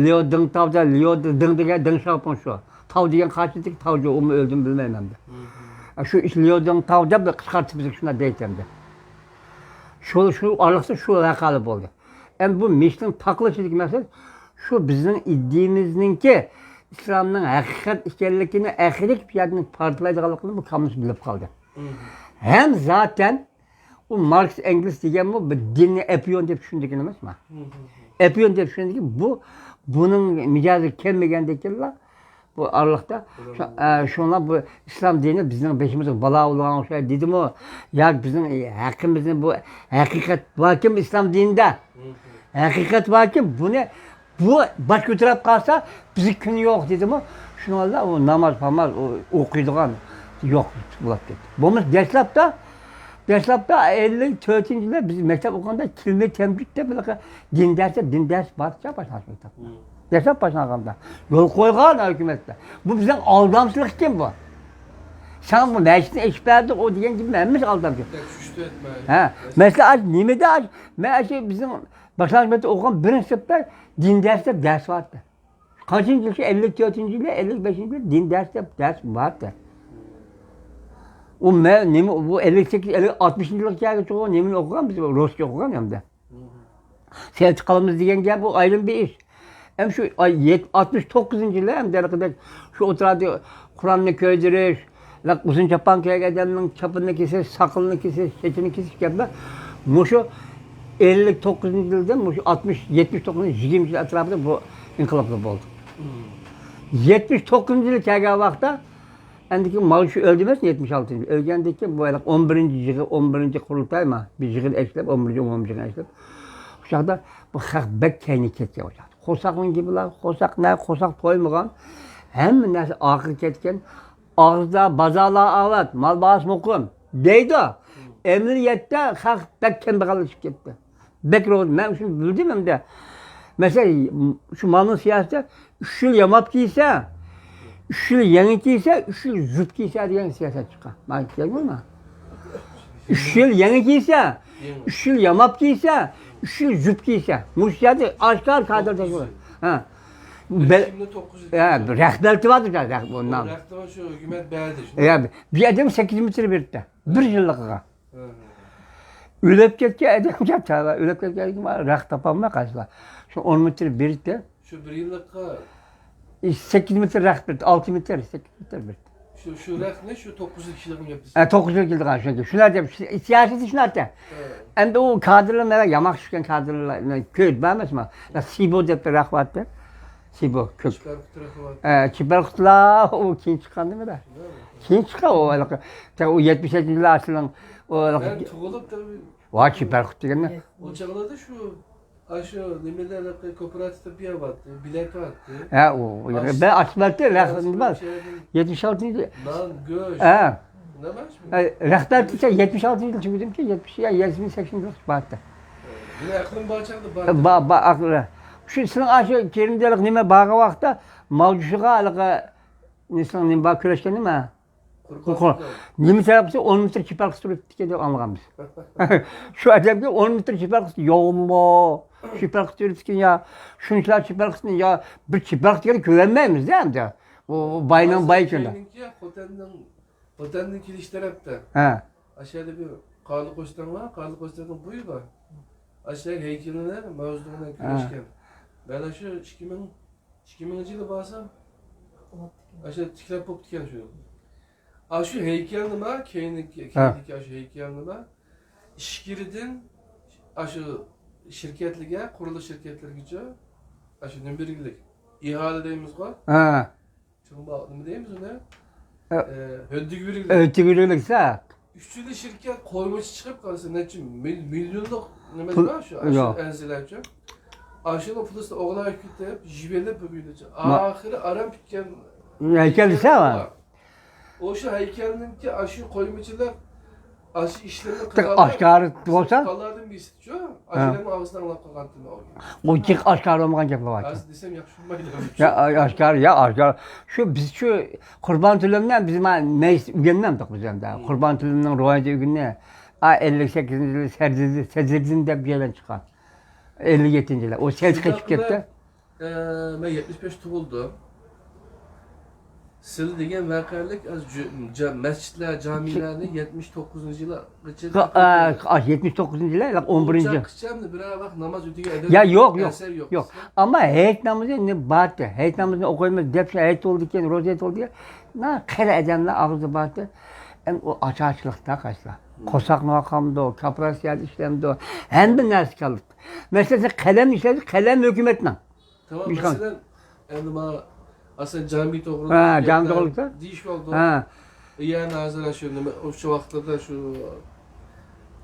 ليۇ دىڭ تاۋ دە، ليۇ دىڭ دېگەن دىڭ شياۋپىڭ شۇ. تاۋ دېگەن قارشىدىكى تاۋجۇ، ئۇمۇ ئۆلدىمۇ بىلمەيمەن ئەمدى. شۇ ئىش ليۇ دىڭ تاۋ دەپ قىسقارتىپ بىزگە شۇنداق دەيتتى ئەمدى. شۇ، شۇ ئارىلىقتا شۇ ۋەقەلەر بولدى. ئەمدى بۇ مىشنىڭ تاقىلىشىدىكى مەقسەت شۇ بىزنىڭ ئىدىيىمىزنىڭكى ئىسلامنىڭ ھەقىقەت ئىكەنلىكىنى، ھەقىقىي بىر يەردىن پارتلايدىغانلىقىنى بۇ كاممۇنىست بىلىپ قالدى. ھەم زاتەن ئۇ ماركس ئەنگلىس دېگەنمۇ بىر دىننى ئەپيون دەپ چۈشىنىدىكەن ئەمەسما؟ ئەپيون دەپ چۈشىنىدىكەن، بۇ، بۇنىڭ مىجەزىگە كەلمىگەندىكىنلا بۇ ئارىلىقتا شۇ-، ئە، شۇڭلار بۇ ئىسلام دىنى بىزنىڭ بېشىمىزغا بالا بولغان ئوخشايدۇ دېدىمۇ؟ ياكى بىزنىڭ ھەققىمىزنى، بۇ ھەقىقەت باركىن ئىسلام دىنىدا، ھەقىقەت باركىن، بۇنى بۇ باش كۆتۈرۈپ قالسا، بىزگە كۈن يوق دېدىمۇ؟ شۇنىڭ بىلەن ئۇ ناماز پاماز ئوقۇيدىغان يوق بولۇپ كەتتى. بولمىسا دەسلەپتە، دەسلەپتە ئەللىك تۆتىنچى يىلى بىز مەكتەپ ئوقۇغاندا كىلمە تەمجىد دەپ ھېلىقى دىن دەرسى، دىن دەرسى بارچە باشلانغان مەكتەپتە. دەسلەپ باشلانغاندا يول قويغان ھۆكۈمەتتە. بۇ بىزنىڭ ئالدامچىلىق ئىكەن بۇ. ساڭا بۇ مەسچىتنى ئېچىپ بەردۇق، ئۇ دېگەن گېپى ھەممىسى ئالدامچىلىق. ھە، مەسىلەن، ئاش نېمىدە ئاش؟ مەن ئاشۇ بىزنىڭ باشلانغۇچ مەكتەپتە ئوقۇغان بىرىنچى سىنىپتا دىن دەرسى دەپ دەرس بارتى. قانچىنچى يىل شۇ؟ ئەللىك تۆتىنچى يىلى، ئەللىك بەشىنچى يىلى دىن دەرسى دەپ دەرس بارتى. ئۇ مەن نېمە، بۇ ئەللىك سەككىز، ئەللىك، ئاتمىشىنچى يىلغىچە چوقۇم نېمىنى ئوقۇغان؟ بىز رۇسچە ئوقۇغان ئەمدى. سەۋەتچى قالىمىز دېگەن گەپ، ئۇ ئايرىم بىر ئىش. ھەم شۇ ئاي يەت-، ئاتمىش توققۇزىنچى يىلى ھەم دەرقىدەك شۇ ئوتتۇرادە قۇرئاننى كۆيدۈرۈش، لەق-، ئۇزۇن چاپان كىيگەن ئادەمنىڭ چاپىنىنى كېسىش، ساقىلىنى كېسىش، چېچىنى كېسىش گەپلەر مۇشۇ ئەللىك توققۇزىنچى يىلدىن مۇشۇ ئاتمىش، يەتمىش توققۇزىنچى، يىگىرمىنچى يىل ئەتراپىدا بۇ ئىنقىلابلار بولدى. يەتمىش توققۇزىنچى يىلى كەلگەن ۋاقىتتا ئەندىكىن ماۋۇ شۇ ئۆلدى ئەمەسمۇ، يەتمىش ئالتىنچى يىلى. ئۆلگەندىن كېيىن بۇ ھېلىقى ئون بىرىنچى يىغىن، ئون بىرىنچى قۇرۇلتاي ما، بىر يىغىن ئەشلەپ، ئون بىرىنچى، ئون بىرىنچى يىغىن ئەشلەپ. شۇ چاغدا بۇ خەق بەك كەينىگە كەتكەن ئۇ چاغدا. قورساقنىڭ گېپى بار، قورساق نە، قورساق تويمىغان. ھەممە نەرسە ئارقىغا كەتكەن. ئاغزىدا بازارلار ئاۋات، مال باھاسى مۇقىم دەيدۇ. ئەمەلىيەتتە خەق بەك كەمبەغەللىشىپ كەتتى. بەك روز-، مەن شۇنى بىلدىم ئەمدى. مەسىلەن، شۇ مالنىڭ سىياسىتى ئۈچ يىل ياماپ كىيسە، ئۈچ يىل يېڭى كىيسە، ئۈچ يىل جۈپ كىيسە دېگەن سىياسەت چىققان. مانا كۆردۈڭمۇ؟ ئۈچ يىل يېڭى كىيسە، ئۈچ يىل ياماپ كىيسە، ئۈچ يىل جۈپ كىيسە. مۇشۇ يەردە ئاشكارا كادىر تەشكىل. ھە. بىر بە-، كىيىمنى توققۇز يىل ھە، كىيسە. رەخت بەلتى بار دېگەن، رەخت ئۇ نام. رەختىمۇ شۇ ھۆكۈمەت بەردى شۇ. يا، بىر ئادەم سەككىز مېتىر بېرىپتۇ. بىر يىللىقىغا. ھە. ئۆلۈپ كەتكەن ئادەمگە تەۋە، ئۆلۈپ كەتكەن ئادەمگە رەخت تاپالماي قالسىلا. شۇ ئون مېتىر بېرىپتۇ. شۇ بىر يىللىققا؟ ئى، سەككىز مېتىر رەخت بېرىپتۇ، ئالتە مېتىر، سەككىز مېتىر بېرىپتۇ. شۇ، شۇ رەخنى شۇ توققۇز يىل كىشىلىك قىلىپ بېرىپتۇ. ھە، توققۇز يىل كىشىلىك قىلىپ بېرىپتۇ. شۇ نەدە، سىياسىيەتتە شۇ نەدە. ھە. ئەمدى ئۇ كادىرلار مانا ياماق چۈشكەن كادىرلار كۆرۈپ بارمىسىما؟ سىبو دەپ بىر رەخ بارتى. سىبو، كۆك. چىپەرقۇت رەخ بارتى. ھە، چىپەرقۇتلار ئۇ كېيىن چىققان نېمىدە. شۇنداقمۇ؟ كېيىن چىققان ئۇ ھېلىقى. تېخى ئۇ يەتمىش يەتتىنچى يىلى ئاشۇنىڭ ئۇ ھېلىقى. مەن تۇغۇلۇپ تېخى ۋاي، چىپەرقۇت دېگەننى. ئۇ چاغلاردا شۇ، ئاشۇ نېمىلەر، كوپىراتىپتا بىر بار، بىلەت بارتى. ھە، ئۇ، ئاش-، بەك ئاچمايتتى، رەخت ئاچمايتتى، بار. شۇ يەردىن يەتمىش ئالتىنچى يىل. نان، گۆش. ھە. نېمە ئىش بۇ؟ ھە، رەخت ئەتتى، يەتمىش ئالتىنچى يىل چۈشۈردۈمكى، يەتمىش، يا، يەتمىش سەككىزىنچى يىل بارتى. مېنىڭ ئەقلىم بار چاغدا بار. با-، با-، ئەقلى. شۇ سېنىڭ ئاشۇ كېرىندىلىق نېمە بارغان ۋاقىتتا ماۋجۇشىغا ھېلىقى نېسىڭ نېمە بار كۆرۈشكەن نېمە؟ قۇرۇق. نېمە سەۋەبسى ئون مېتىر چىپەرقۇت سۈرۈپتىكەن دەپ ئاڭلىغانمىز. شۇ ئادەمگە ئون مېتىر چىپەرقۇت يوقمۇ؟ چىپەرقۇت سۈرۈپتىكەن يا، شۇنچىلار چىپەرقۇتنى يا، بىر چىپەرقۇت دېگەننى كۆرەلمەيمىز-دە ئەمدى. ئۇ، ئۇ باينىڭ بايى كۆرۈنە. خوتەننىڭ، خوتەندىن كېلىش تەرەپتە. ھە. ئاشۇ يەردە بىر قارلىقوچلار بار، قارلىقوچلارنىڭ بويى بار. ئاشۇ يەرگە ھەيكىلىنى ماۋزۇ بىلەن كۆرۈشكەن. مەن ئاشۇ ئىككى مىڭ ئىككى مىڭىنچى يىلى بارسام، ئاشۇ تىكلەپ بوپتىكەن شۇ. ئاشۇ ھەيكەلنىما، كەينىدىكى، ھە. كەينىدىكى ئاشۇ ھەيكەلنىما، ئىچكىرىدىن ئاشۇ شىركەتلەرگە، قۇرۇلۇش شىركەتلىرىگىچە، ئاشۇ نېمە بەرگىلىك؟ ئىھالە دەيمىزغۇ؟ ھە. چوڭ با-، نېمە دەيمىز ئۇنى؟ ھە. ئە، ھۆددىگە بەرگىلىك. ھۆددىگە بەرگىلىك، ھە. ئۈچىلا شىركەت قويمىچە چىقىپ قالسا، نەچچە مىل-، مىليونلۇق نېمە پۇل بار شۇ، ئاشۇ يوق. ئەنزىلەرچۇ. ئاشۇنىڭ پۇلىسىنى ئوغرىلاپ كېتىپ، يېۋېلىپ بۈگۈنگىچە. ما-، ئاخىرى ئاران پۈتكەن ھەيكەل دېسە، ھەيكەل بار. ئۇ شۇ ھەيكەلنىڭكى ئاشۇ قويمىچىلىق، ئاشۇ ئىشلىرىنى تېخى قىلغانلار، ئاشكارا بولسا؟ قىلغانلاردىن بىرسى. شۇ، ھە. ئاشۇلارنىڭ ئاغزىدىن ئاڭلاپ قالغانتىم ئويۇن. بۇ جىق ئاشكارا بولمىغان گەپلەر بار. ھازىر دېسەم ياخشى بولمايدۇ. يا، ئاشكارا، يا، ئاشكارا. شۇ بىز شۇ قۇربان تۆلەمنى بىز ما-، مەيىس ئۆگەنمەمدۇق بىز ئەمدى. مم. قۇربان تۆلەمنىڭ رىۋايىتى ئۆگىنى، ئا، ئەللىك سەككىزىنچى يىلى سەدرىدىن، سەدرىدىن دەپ بىر يەردىن چىققان. ئەللىك يەتتىنچى يىلى. ئۇ سەل قېچىپ كەتتى. ئە، مەن يەتمىش بەش تۇغۇلدۇم. سىلى دېگەن ۋەقەلىك، ئە، جۇ-، جا-، مەسچىتلەر، جامىلەرنى يەتمىش توققۇزىنچى يىلغىچە، ئە، ئە، يەتمىش توققۇزىنچى يىلى، ئون بىرىنچى. ئۇ چاغقىچە بىرەر ۋاقىت ناماز ئۆتىگەن ئادەم يا، يوق، يوق، ئەسەر يوق. يوق. ئەمما ھېيت نامىزى نېمە بارتى؟ ھېيت نامىزىنى ئوقۇيمىز دەپ، شۇ ھېيت بولدىكەن، روزا ھېيت بولدىكەن، قېرى ئادەملەر ئاغزىدا بارتى. ئەمما ئۇ ئاچارچىلىقتا قايسىلار. مم. قورساقنى ئاقامدۇ، كوپىراتسىيەدە ئىشلەمدۇ، ھەممە نەرسە كالدى. مەسىلەن، سەن قەلەم ئىشلەيسەن، قەلەم ھۆكۈمەتنىڭ. تامام، مەسىلەن، ئەمدى مانا، ئاسان جامى توغرىلىق ھە، جامى توغرىلىق دېيىش بولدى. ھە. يەنى ھازىر شۇ نېمە، شۇ ۋاقىتلاردا شۇ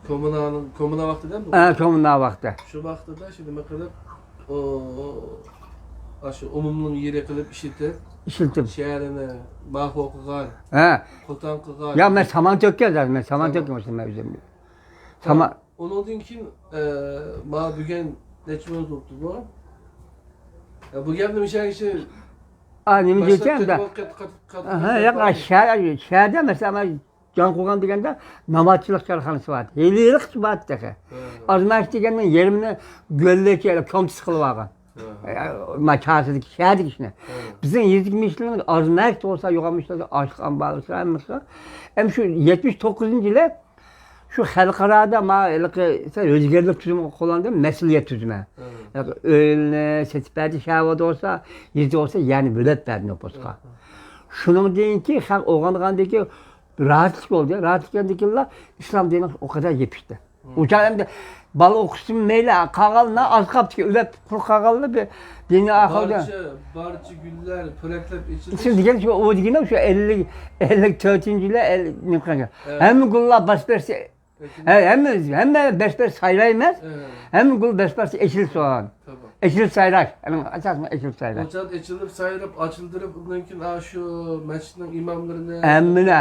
كوممۇنانىڭ، كوممۇنا ۋاقتىدا ئەمدى. ھە، كوممۇنا ۋاقتى. شۇ ۋاقتىدا شۇ نېمە قىلىپ، ئۇ، ئاشۇ ئومۇمنىڭ يېرى قىلىپ ئىشلىتىپ، ئىشلىتىپ. شەھىرىنى ماخۇ قىلغان، ھە. قوتان قىلغان. يا، مەن سامان تۆككەن زادى، مەن سامان تۆككەن مەن ئۆزۈم. سامان. ئۇنىڭدىن كېيىن، ئە، ما بۈگۈن نەچچە مىنۇت بوپتۇ بۇ؟ ئە، بۇ گەپنى مىشەگىشى ئا، نېمە دېيىسەن؟ ھە، ياق، شەھەر، شەھەردە، مەسىلەن، جان قۇرغان دېگەندە نامازچىلىق كارخانىسى بار. ھېلىقىچە بار تېخى. ھە. ئازماش دېگەننىڭ يېرىمىنى گۆللەكچە كومپلېكس قىلىۋالغان. ھە. ئە، ما چارسىدىكى، شەھەردىكى ئىشنى. ھە. بىزنىڭ يېزىدىكى مىشلىنىڭ ئازماش بولسا يوغان مىشلىسى ئاشلىق ئامبارلىقى ھەممىسى. ئەمما شۇ يەتمىش توققۇزىنچى يىلى شۇ خەلقئارادا ما ھېلىقى سەن ھۆددىگەرلىك تۈزۈمى قوللاندى، مەسئۇلىيەت تۈزۈمى. ھە. ئۆيلىرىنى سېتىپ بەردى، شەھەردە بولسا، يېزىدا بولسا، يەرنى بۆلەپ بەردى نوپۇسقا. ھە، ھە. شۇنىڭدىن كېيىن خەلق ئويغانغاندىن كېيىن راھەتلىك بولدى. راھەتلىك بولغاندىن كېيىنلا ئىسلام دىنى ئۇ قەدەر يېپىشتى. ھە. ئۇ چاغ ئەمدى بالا ئوقۇشتىمۇ مەيلى، قالغانلار ئاز قاپتىكەن، ئۆلۈپ قۇل قالغانلار بىر دىنى ئاخىرىدا. بارچە، بارچە گۈللەر پۈرەكلەپ ئېچىلىش. ئېچىلىش دېگەن شۇ، ئۇ دېگىنى شۇ ئەللىك، ئەللىك تۆتىنچى يىلى، ئەل-، نېمە قىلغان. ھە. ھەممە گۈللەر باش بەرسە، ھە، ھەممە، ھەممە بەش بەش سايرايمىز. ھە. ھەممە گۈل بەش بەش ئېچىلسۇن. تامام. ئېچىلىپ سايراش. ئەنە ئاساسىي ئېچىلىپ سايراش. ئوچاق ئېچىلىپ سايراپ، ئاچىلدۇرۇپ، ئۇنىڭ كېيىن ئاشۇ مەسچىتنىڭ ئىماملىرىنى، ھەممىنى،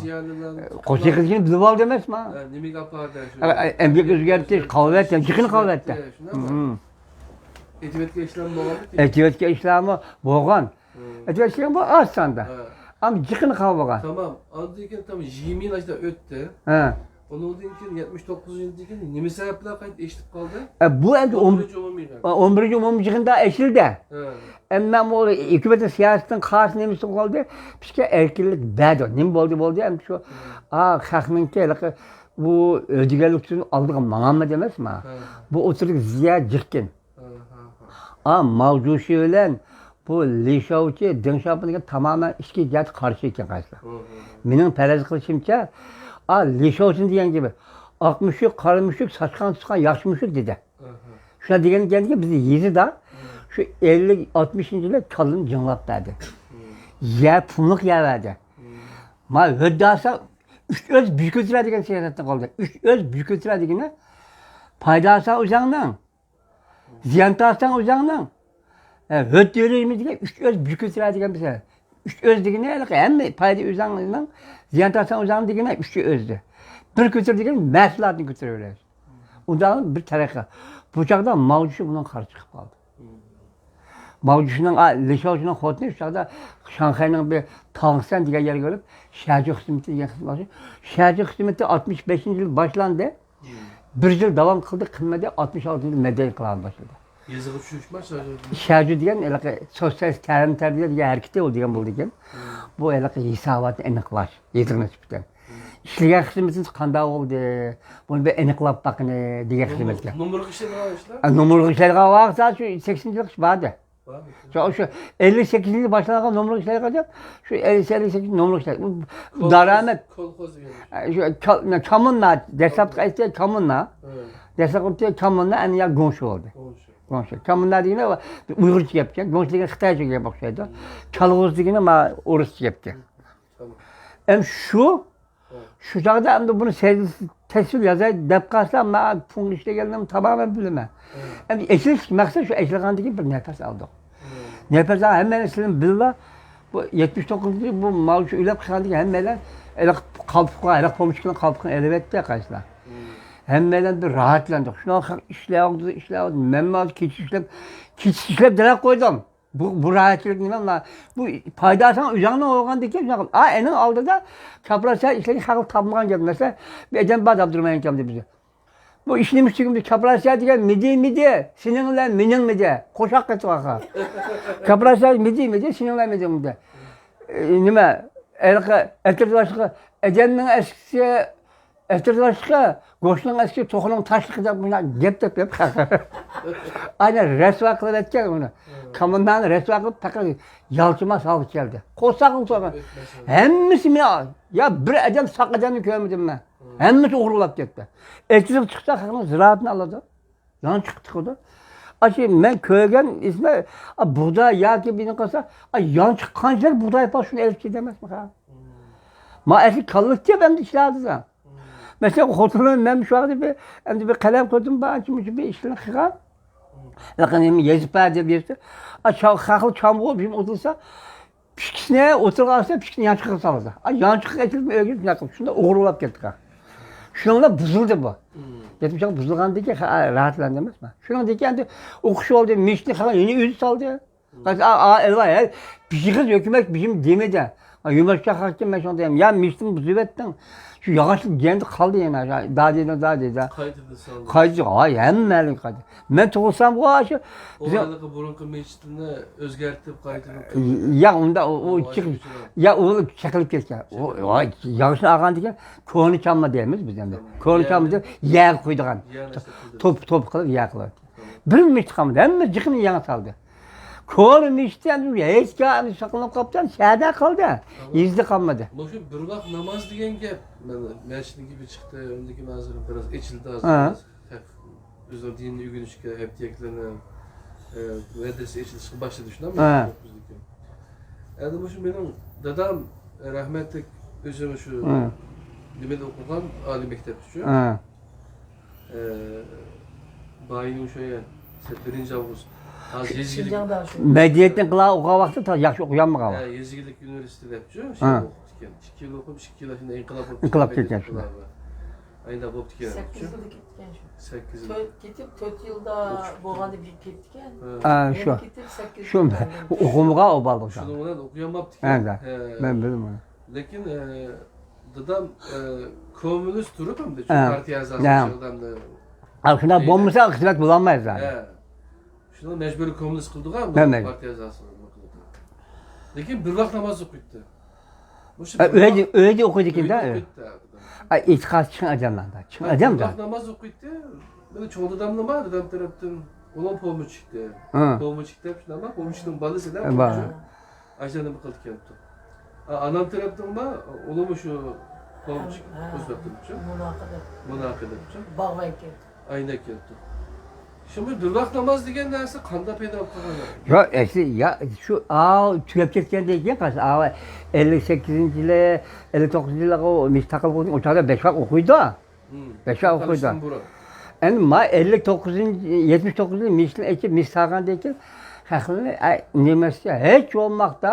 زىيالىيلارنى قوشاقىدىكىنى بىلىپ ئالدى ئەمەسما؟ ھە، نېمىگە ئاپاردى شۇ؟ ئە، ئە، ئەمگەك ئۆزگەرتىش، قاۋاۋەت، يېقىن قاۋاۋەتتە. شۇنداقمۇ؟ ھە. ئېتىۋەتكەن ئىشلارمۇ بولغان. ئېتىۋەتكەن ئىشلارمۇ بولغان. ئەتىۋەتكەن بۇ ئاز ساندا. ئەمما جىقىنى قاۋىغان. تامام. ئاندىن كېيىن تامام يىگىرمە يىل ئاشۇنداق ئۆتتى. ھە. ئۇنىڭدىن كېيىن يەتمىش توققۇزىنچى يىلدىن كېيىن نېمە سەۋەب بىلەن قايتا ئېچىلىپ قالدى؟ ئە، بۇ ئەمدى ئون، ئون بىرىنچى ئومۇمىي يىغىن. ئون بىرىنچى ئومۇمىي يىغىندا ئېچىلدى. ھە. ئەمما بۇ ھۆكۈمەتنىڭ سىياسىتىنىڭ قارشى نېمىسى قالدى؟ بىزگە ئەركىنلىك بەردى. نېمە بولدى، بولدى. ئەمدى شۇ، ھە. ئا، خەقنىڭكى ھېلىقى بۇ ئۆلدۈرگەنلىك ئۈچۈن ئالدىغا ماڭالمىدى ئەمەسمۇ؟ ھە. بۇ ئوتتۇرىدىكى زىيا جىقكىن. ھە، ھە، ھە. ئا، ماۋ جۇشى بىلەن بۇ لى شاۋچى، دېڭ شياۋپىن دېگەن تامامەن ئىككى جەھەتتە قارشى ئىكەن قايسىلار. ھە، ھە، ھە. مېنىڭ پەرەز قىلىشىمچە، ئا، لى شاۋچى دېگەن گېپى، ئاق مۈشۈك، قارا مۈشۈك، ساچقان تۇتقان ياخشى مۈشۈك دېدى. ئاھا. شۇنداق دېگەندىن كېيىن بىز يېزىدا، مم، شۇ ئەللىك، ئاتمىشىنچى يىلى كاللىنى جىڭلاپ بەردى. مم. يەر پۇملۇق يەۋەردى. مم. ما ھۆددە ئالسا، ئۈچ ئۆز بىر كۆتۈرە دېگەن سىياسەتتە قالدى. ئۈچ ئۆز بىر كۆتۈرە دېگىنى، پايدا ئالساڭ ئۆزۈڭنىڭ، زىيان تارتساڭ ئۆزۈڭنىڭ، ئە، ھۆددە يۈرۈيمىز دېگەن ئۈچ ئۆز بىر كۆتۈرە دېگەن بىز. ئۈچ ئۆز دېگىنى ھېلىقى ھەممە پايدا ئۆزۈڭنىڭ، زىيان تارتساڭ ئۆزۈڭ دېگىنى ئۈچ ئۆزدە. بىر كۆتۈر دېگەن مەھسۇلاتنى كۆتۈرۈۋېرىش. ئۇنداق بىر تەرەققىي. بۇ چاغدا ماۋ جۇشى بۇنىڭغا قارشى چىقىپ قالدى. ماۋ جۇشىنىڭ، ئا، لى شاۋچىنىڭ خوتۇنى شۇ چاغدا شاڭخەينىڭ بىر تاڭسەن دېگەن يەرگە ئۆلۈپ، شەجۇ خىزمىتى دېگەن خىزمەت باشلىدى. شەجۇ خىزمىتى ئاتمىش بەشىنچى يىل باشلاندى. بىر يىل داۋام قىلدى، قىلمىدى، ئاتمىش ئالتىنچى يىلى مەدەنىيەت قىلغان باشلىدى. يېزىغا چۈشۈرۈش ما، شەجۇ؟ شەجۇ دېگەن ھېلىقى سوتسىيالىست تەلىم تەربىيە دېگەن ھەرىكىتى ئۇ دېگەن بولىدىكەن. بۇ ھېلىقى ھېساباتنى ئېنىقلاش، يېزىغا نىسبەتەن. ئىشلىگەن خىزمىتىمىز قانداق بولدى؟ بۇنى بىر ئېنىقلاپ باققىنى دېگەن خىزمەتكە. نومۇرغا ئىشلەيدىغان ئىشلار؟ ئە، نومۇرغا ئىشلەيدىغان ۋاقىت سائەت شۇ سەكسىنچى يىل ئىش باردى. شۇ، شۇ ئەللىك سەككىزىنچى يىلى باشلانغان نومۇرغا ئىشلەيدىغان گەپ، شۇ ئەللىك، ئەللىك سەككىز نومۇرغا ئىشلەيدۇ. بۇ دارامەت. كولخوز دېگەن. ئە، شۇ كا-، كامۇننا، دەسلەپتە ئېيتسا كامۇننا. دەسلەپتە كامۇننا، ئەمدى يا گوڭشۇ بولدى. گوڭشۇ. گوڭشۇ. كامۇننا دېگىنى بۇ ئۇيغۇرچە گەپكەن. گوڭشۇ دېگەن خىتايچە گەپ ئوخشايدۇ. كالغۇز دېگىنى ما ئورۇسچە گەپكەن. تامام. ئەمدى شۇ، ھە، شۇ چاغدا ئەمدى بۇنى سەل تەسۋىر يازاي دەپ قالسام، مەن پۇڭ ئىشلىگەنلىرىمنى تامامەن بىلىمەن. ھە. ئەمدى ئېچىلىش مەقسەت شۇ، ئېچىلغاندىن كېيىن بىر نەپەس ئالدۇق. ھە. نەپەس ئال، ھەممەيلەن سىلەر بىللا، بۇ يەتمىش توققۇزىنچى يىل بۇ ماۋ جۇشى ئۆلۈپ قالغاندىن كېيىن ھەممەيلەن ھېلىقى قالپىقلار، ھېلىقى پومېشچىكنىڭ قالپىقىنى ئېلىۋەتتى قايسىلار. ھە. ھەممەيلەن بىر راھەتلەندۇق. شۇنىڭغا خەق ئىشلەۋاتىدۇ، ئىشلەۋاتىدۇ. مەنمۇ ھازىر كېچە ئىشلەپ، كېچە ئىشلەپ دەرەپ قويدۇم. بۇ، بۇ راھەتچىلىك نېمە؟ بۇ پايدا ئالساڭ ئۆزۈڭنىڭ بولغاندىكىن، شۇنداق. ئا، ئېنىڭ ئالدىدا كوپىراتسىيە ئىشلىگەن خەقلەر تاپمىغان گەپ. مەسىلەن، بىر ئادەم بار دەپ تۇرمايدىكەن بىزگە. بۇ ئىشنى مۇشۇ كوپىراتسىيە دېگەن مىدى، مىدى، سېنىڭ بىلەن مېنىڭ مىدى، قوشاق قېتىۋالغان. كوپىراتسىيە مىدى، مىدى، سېنىڭ بىلەن مېنىڭ مىدى. ئى، نېمە، ھېلىقى ئەتىرى باشلىقى، ئادەمنىڭ ئەسكىسى، ئەتىرى باشلىقى، گۆشنىڭ ئەسكىسى، توخۇنىڭ تاشلىقى دەپ مۇنداق گەپ، گەپ، گەپ. ئاينى رەسۋا قىلىۋەتكەن ئۇنى. كامۇننانى رەسۋا قىلىپ، پەقەت يالتىماس ھالغا كەلدى. قورساقنى سويغان. ھەممىسى مېنى، يا بىر ئادەم ساق ئادەمنى كۆرمىدىم مەن. ھەممىسى ئوغرىلاپ كەتتى. ئېتىزغا چىقسا خەقنىڭ زىرائىتىنى ئالىدۇ. يانچۇققا تىقىدۇ. ئاشۇ مەن كۆرگەن ئىسمى، ئا، بۇغداي ياكى بىنى قىلسا، ئا، يانچۇق قانچىلىك بۇغداي بار شۇنى ئېلىپ كېتەمەسمۇ؟ ما ئەسلى كاللېكتىپ ئەمدى ئىشلەۋاتىدۇ. مەسىلەن، خوتۇنۇم مەن شۇ ۋاقىتتا بىر، ئەمدى بىر قەلەم قويدۇم، بار ئانچە مۇنچە بىر ئىشلارنى قىلغان. لېكىن يېزىپ بەر دەپ يېزىپتۇ. ئا، چا-، خەقلەر چامغۇ بىر ئولتۇرسا، پىشكىسىنى ئوتتۇرىغا ئالسا، پىشكىسىنى يانچۇققا سالىدۇ. ئا، يانچۇققا ئېتىلىپ ئۆگىنىپ شۇنداق قىلىپ، شۇنداق ئوغرىلاپ كەتتى. شۇنىڭ بىلەن بۇزۇلدى بۇ. يەتمىش يىل بۇزۇلغاندىن كېيىن خا-، راھەتلەندى ئەمەسمۇ. شۇنىڭدىن كېيىن ئەمدى ئوقۇش بولدى، مېشىتنى خەلق يەنە ئۆزى سالدى. قايتا، ئا، ئا، ئەلۋاھ، ھەي، بىر يىغىز ھۆكۈمەت بىزنى دېمىدى. ئا، يۇمۇرچاق خەلقكە مەن شۇنداق دەيمەن. يا مېشىتنى بۇزۇۋەتتىڭ. شۇ ياغاچلىق جەڭدە قالدى يەنە. دادىدا، دادىدا. قايتىدىن سالدى. قايتا، ھاي، ھەممەلىك قايتا. مەن تۇغۇلسامغۇ شۇ بىزنىڭ ھېلىقى بۇرۇنقى مېچىتنى ئۆزگەرتىپ قايتىدىن قىلدى. ياق، ئۇنداق ئۇ، ئۇ ئۇ چىقىپ، ئاشۇ يا ئۇ چېقىلىپ كەتكەن. ئۇ، ئۇ ياغىچنى ئالغاندىن كېيىن كونا چالما دەيمىز بىز ئەمدى. كونا چالما دەپ يەرگە قويىدىغان. يەر نەرسە قىلدى. توپ، توپ قىلىپ يەر قىلىۋەتتى. بىر مېچىت قالمىدى. ھەممە جىقىنى يېڭى سالدى. كونا مېچىتى ئەمدى ھېچ كىم ساقلىنىپ قاپتۇ، شەھەردە قالدى. يېزىدا قالمىدى. مۇشۇ بىر ۋاق ناماز دېگەن گەپ، مانا مەسچىتنىڭ گېپى چىقتى، ئۇندىن كېيىن ھازىر بىراز ئېچىلدى، ھازىر ھە. بىراز خەق ئۆزىنىڭ دىنىنى ئۆگىنىشكە، ھەپتىلىكلىرىنى، ئە، مەدرىسە ئېچىلىشقا باشلىدى، شۇنداقمۇ؟ ھە. ئەمدى مۇشۇ مېنىڭ دادام، ئە، رەھمەتلىك ئۆزى مۇشۇ ھە. نېمىدە ئوقۇغان، ئالىي مەكتەپتىچۇ. ھە. ئە، بايىنىڭ شۇ يەر، بىرىنچى ئاۋغۇست. ھازىر يېزا ئىگىلىك شىنجاڭدا شۇ. مەدەنىيەتنى قىلغان ئوقۇغان ۋاقتىدا ياخشى ئوقۇيالمىغان. ھە، يېزا ئىگىلىك ئۇنىۋېرسىتېتىدا دەپچۇ، شۇ ھە. ئوقۇپتىكەن. ئىككى يىل ئوقۇپ، ئىككى يىل ئىچىدە ئىنقىلاب بولۇپ ئىنقىلاب كەتكەن شۇنداق. ئايدا بوپتىكەن. سەككىز يىلدا كەتتىكەن شۇ. سەككىز يىل. تۆت، كېتىپ تۆت يىلدا بولغاندا بىر كېتىكەن. ھە. ھە، شۇ. يەنە كېتىپ سەككىز شۇ يىلدا. ئوقۇمىغان ئۇ بالىلىق شۇنىڭ بىلەن ئوقۇيالماپتىكەن. ھە، ھە. مەن بىلدىم ئۇنى. لېكىن، ئە، دادام، ئە، كوممۇنىست تۇرۇپ ھەمدە شۇ ھە. پارتىيە ئەزاسى ھە. شۇ دادامنى. ھە، شۇنداق بولمىسا خىزمەت بولالمايسەن. ھە. شۇنى مەجبۇرىي كوممۇنىست قىلدىغۇ مەن مەجبۇر. پارتىيە ئەزاسى. لېكىن بىر ۋاق ناماز ئوقۇيتتى. مۇشۇ ئە، بىر ئۆيدە، ۋاق ئۆيدە ئوقۇيدىكەن ئۆيدە دە. ئوقۇيتتى. ئە، ئېتىقاد چىڭ ئادەملەر، چىڭ ئادەم بىر دە. ۋاق ناماز ئوقۇيتتى. مېنىڭ چوڭ دادامنىمۇ دادام تەرەپتىن ئۇلار پومېشچىك. ھە. پومېشچىك دەپ شۇنداقمۇ؟ پومېشچىكنىڭ بالىسى دە، ھە، بار. پومېشچىك. ئاشۇ نېمە قىلىدىكەن ئۇ. ئا-، ئانام تەرەپتىنمۇ ئۇلىمۇ شۇ پومېشچىك ھە. ئۆزبەكتىنچۇ؟ مۇناقىدە. مۇناقىدەپچۇ؟ باغۋەنكەن. ئاينەك كەپتۇ. شۇ بىر ۋاق ناماز دېگەن نەرسە قانداق پەيدا بولۇپ قالغان؟ ياق، ئەسلى، يا، شۇ، ئاۋۇ تۈگەپ كەتكەندىن كېيىن، قاش-، ئاۋۇ ئەللىك سەككىزىنچى يىلى، ئەللىك توققۇزىنچى يىللارغا ئۇ مىس تاقىلىپ بولدى، ئۇ چاغدا بەش ۋاق ئوقۇيدۇ. ھىم. بەش ۋاق ئوقۇيدۇ. تاقىلىشتىن بۇرۇن. ئەمدى ما ئەللىك توققۇزىنچى، يەتمىش توققۇزىنچى يىلى مىسنى ئېچىپ، مىس تاقىغاندىن كېيىن، خەقنى، ئەي، نېمە ئىشتە، ھېچ بولماقتا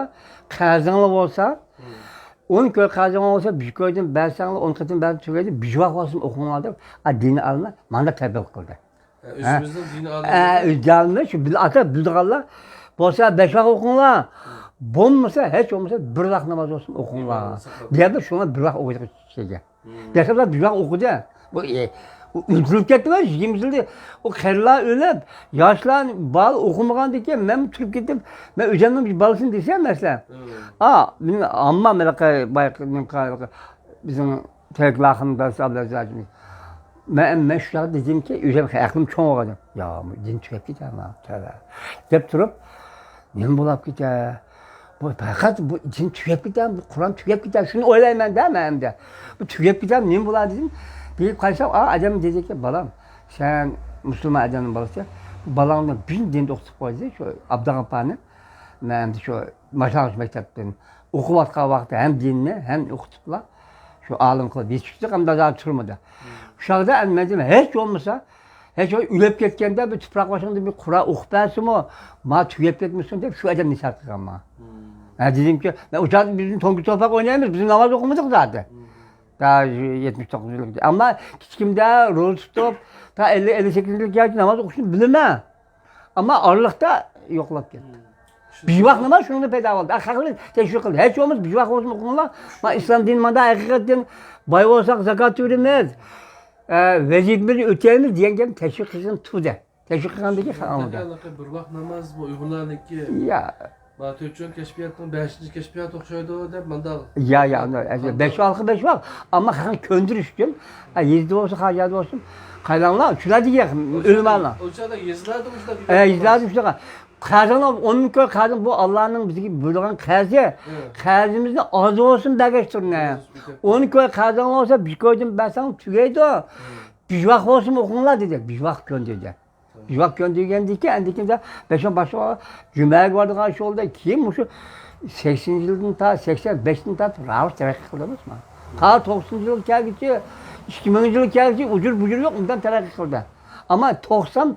قەرزىڭلار بولسا، ھىم. ئون كوي قەرزىڭلار بولسا، بىر كويدىن بەرسەڭلار، ئون قېتىم بەرسەڭ تۈگەيدۇ، بىر ۋاق بولسىمۇ ئوقۇڭلار دەپ، ئا، دىنىي ئالىملار مانداق تەبلىغ قىلدى. ھە، ئۆزىمىزنىڭ دىنىي ھە، ئالىملىرى. ئۆزلەرنى شۇ بىل-، ئاتا بىلىدىغانلار بولسا بەش ۋاق ئوقۇڭلار. بولمىسا، ھېچ بولمىسا بىر ۋاق ناماز بولسۇن ئوقۇڭلار. بىر ۋاق ناماز. دېگەندە شۇڭا بىر ۋاق ئوقۇيدىغان كىشىگە. ھىم. دەسلەپلەر بىر ۋاق ئوقۇدى. بۇ، ئە، ئۇ ئۇنتۇلۇپ كەتتىمۇ، يىگىرمە يىلدىن ئۇ قېرىلار ئۆلۈپ، ياشلار، بالا ئوقۇمىغاندىكىن مەن تۇرۇپ كېتىپ، مەن ئۆزۈمنىڭ بىر بالىسىنى دېسەم، مەسىلەن، ھىم. ئا، مېنىڭ ئاممام ھېلىقى بايىقى، بىزنىڭ تەرەكلەر خېنىم دادىسى ئابلەزىز ھاجىمىز. مەن، مەن شۇ چاغدا دېدىمكى، ئۆزۈم ئەقلىم چوڭ بولغان. يا، دىن تۈگەپ كېتەر ما، تەۋە. دەپ تۇرۇپ، نېمە بولاپ كېتەر؟ بۇ پەقەت بۇ دىن تۈگەپ كېتەر، بۇ قۇرئان تۈگەپ كېتەر. شۇنى ئويلايمەن دە مەن ئەمدى. بۇ تۈگەپ كېتەر، نېمە بولار دېدىم. بېرىپ قارىسام، ئا، ئادەم دېدىكى، بالام، سەن مۇسۇلمان ئادەمنىڭ بالىسى، بالاڭنى بىر دىندا ئوقۇتۇپ قوي دېدى، شۇ ئابدۇغاپپارنى. مەن ئەمدى شۇ باشلانغۇچ مەكتەپتىن ئوقۇۋاتقان ۋاقىتتا ھەم دىننى، ھەم ئوقۇتۇپلا شۇ ئالىم قىلىپ يېتىشتۇق، ئەمدى ھازىر تۈرمىدە. شۇ چاغدا ئەمدى مەن دېدىم، ھېچ بولمىسا، ھېچ ئۆلۈپ كەتكەندە بىر تۇپراق باشىڭدا بىر قۇرئان ئوقۇپ بەرسىمۇ، ما تۈگەپ كەتمىسۇن دەپ شۇ ئادەم نەسىھەت قىلغان ماڭا. مەن دېدىمكى، مەن ئۇ چاغدا بىزنىڭ تونكا تورپاق ئوينايمىز، بىز ناماز ئوقۇمىدۇق زادى. تا يەتمىش توققۇز يىلغىچە. ئەمما كىچىكىمدە روزا تۇتۇپ، تا ئەللىك، ئەللىك سەككىزىنچى يىلغىچە ناماز ئوقۇشنى بىلىمەن. ئەمما ئارىلىقتا يوقلاپ كەتتى. بىر ۋاق ناماز شۇنىڭدىن پەيدا بولدى. خەقنى تەشۋىق قىلدى. ھېچ بولمىسا بىر ۋاق بولسۇن ئوقۇڭلار. ما ئىسلام دىنى مانا ھەقىقەتتىن باي بولساق زاكات بېرىمىز، ئە، ۋەزىپىمىزنى ئۆتەيمىز دېگەن گەپنى تەشۋىق قىلغان تۇردى. تەشۋىق قىلغاندىن كېيىن خەق ئاڭلىدى. بىر ۋاق ناماز بۇ ئۇيغۇرلارنىڭكى. يا. ما تۆت چوڭ كەشپىياتنىڭ بەشىنچى كەشپىياتى ئوخشايدۇ دەپ مانداق. يا، يا، ئانداق، بەش ۋاققا بەش ۋاق. ئەمما خەقنى كۆندۈرۈش ئۈچۈن، ئە، يېزىدا بولسۇن، قايەردە بولسۇن، قايلاڭلار، شۇلار دېگەن ئۆلىمالار. ئۇ چاغدا يېزىلاردا مۇشۇنداق ئە، يېزىلاردا مۇشۇنداق. قەرزىڭلار، ئون مىڭ كوي قەرزىڭ، بۇ ئاللانىڭ بىزگە بۇيرۇغان قەرزى. قەرزىمىزنى ئاز بولسۇن بەرگەچ تۇرۇڭ. ئون كوي قەرزىڭلار بولسا، بىر كويدىن بەرسەڭ تۈگەيدۇ. بىر ۋاق بولسىمۇ ئوقۇڭلار دېدى. بىر ۋاق كۆندۈردى. بىر ۋاق كۆندۈرگەندىن كېيىن، ئەندىن كېيىن بەش ئون باشلىق جۈمەگە بارىدىغان شۇ يولدا كېيىن مۇشۇ سەكسىنىنچى يىلدىن تا، سەكسەن بەشتىن تارتىپ راۋۇش تەرەققىي قىلدى ئەمەسمۇ. تا توقسىنىنچى يىلغا كەلگۈچە، ئىككى مىڭىنچى يىلغا كەلگۈچە ئۇجۇر بۇجۇر يوق، ئۇنداق تەرەققىي قىلدى. ئەمما توقسان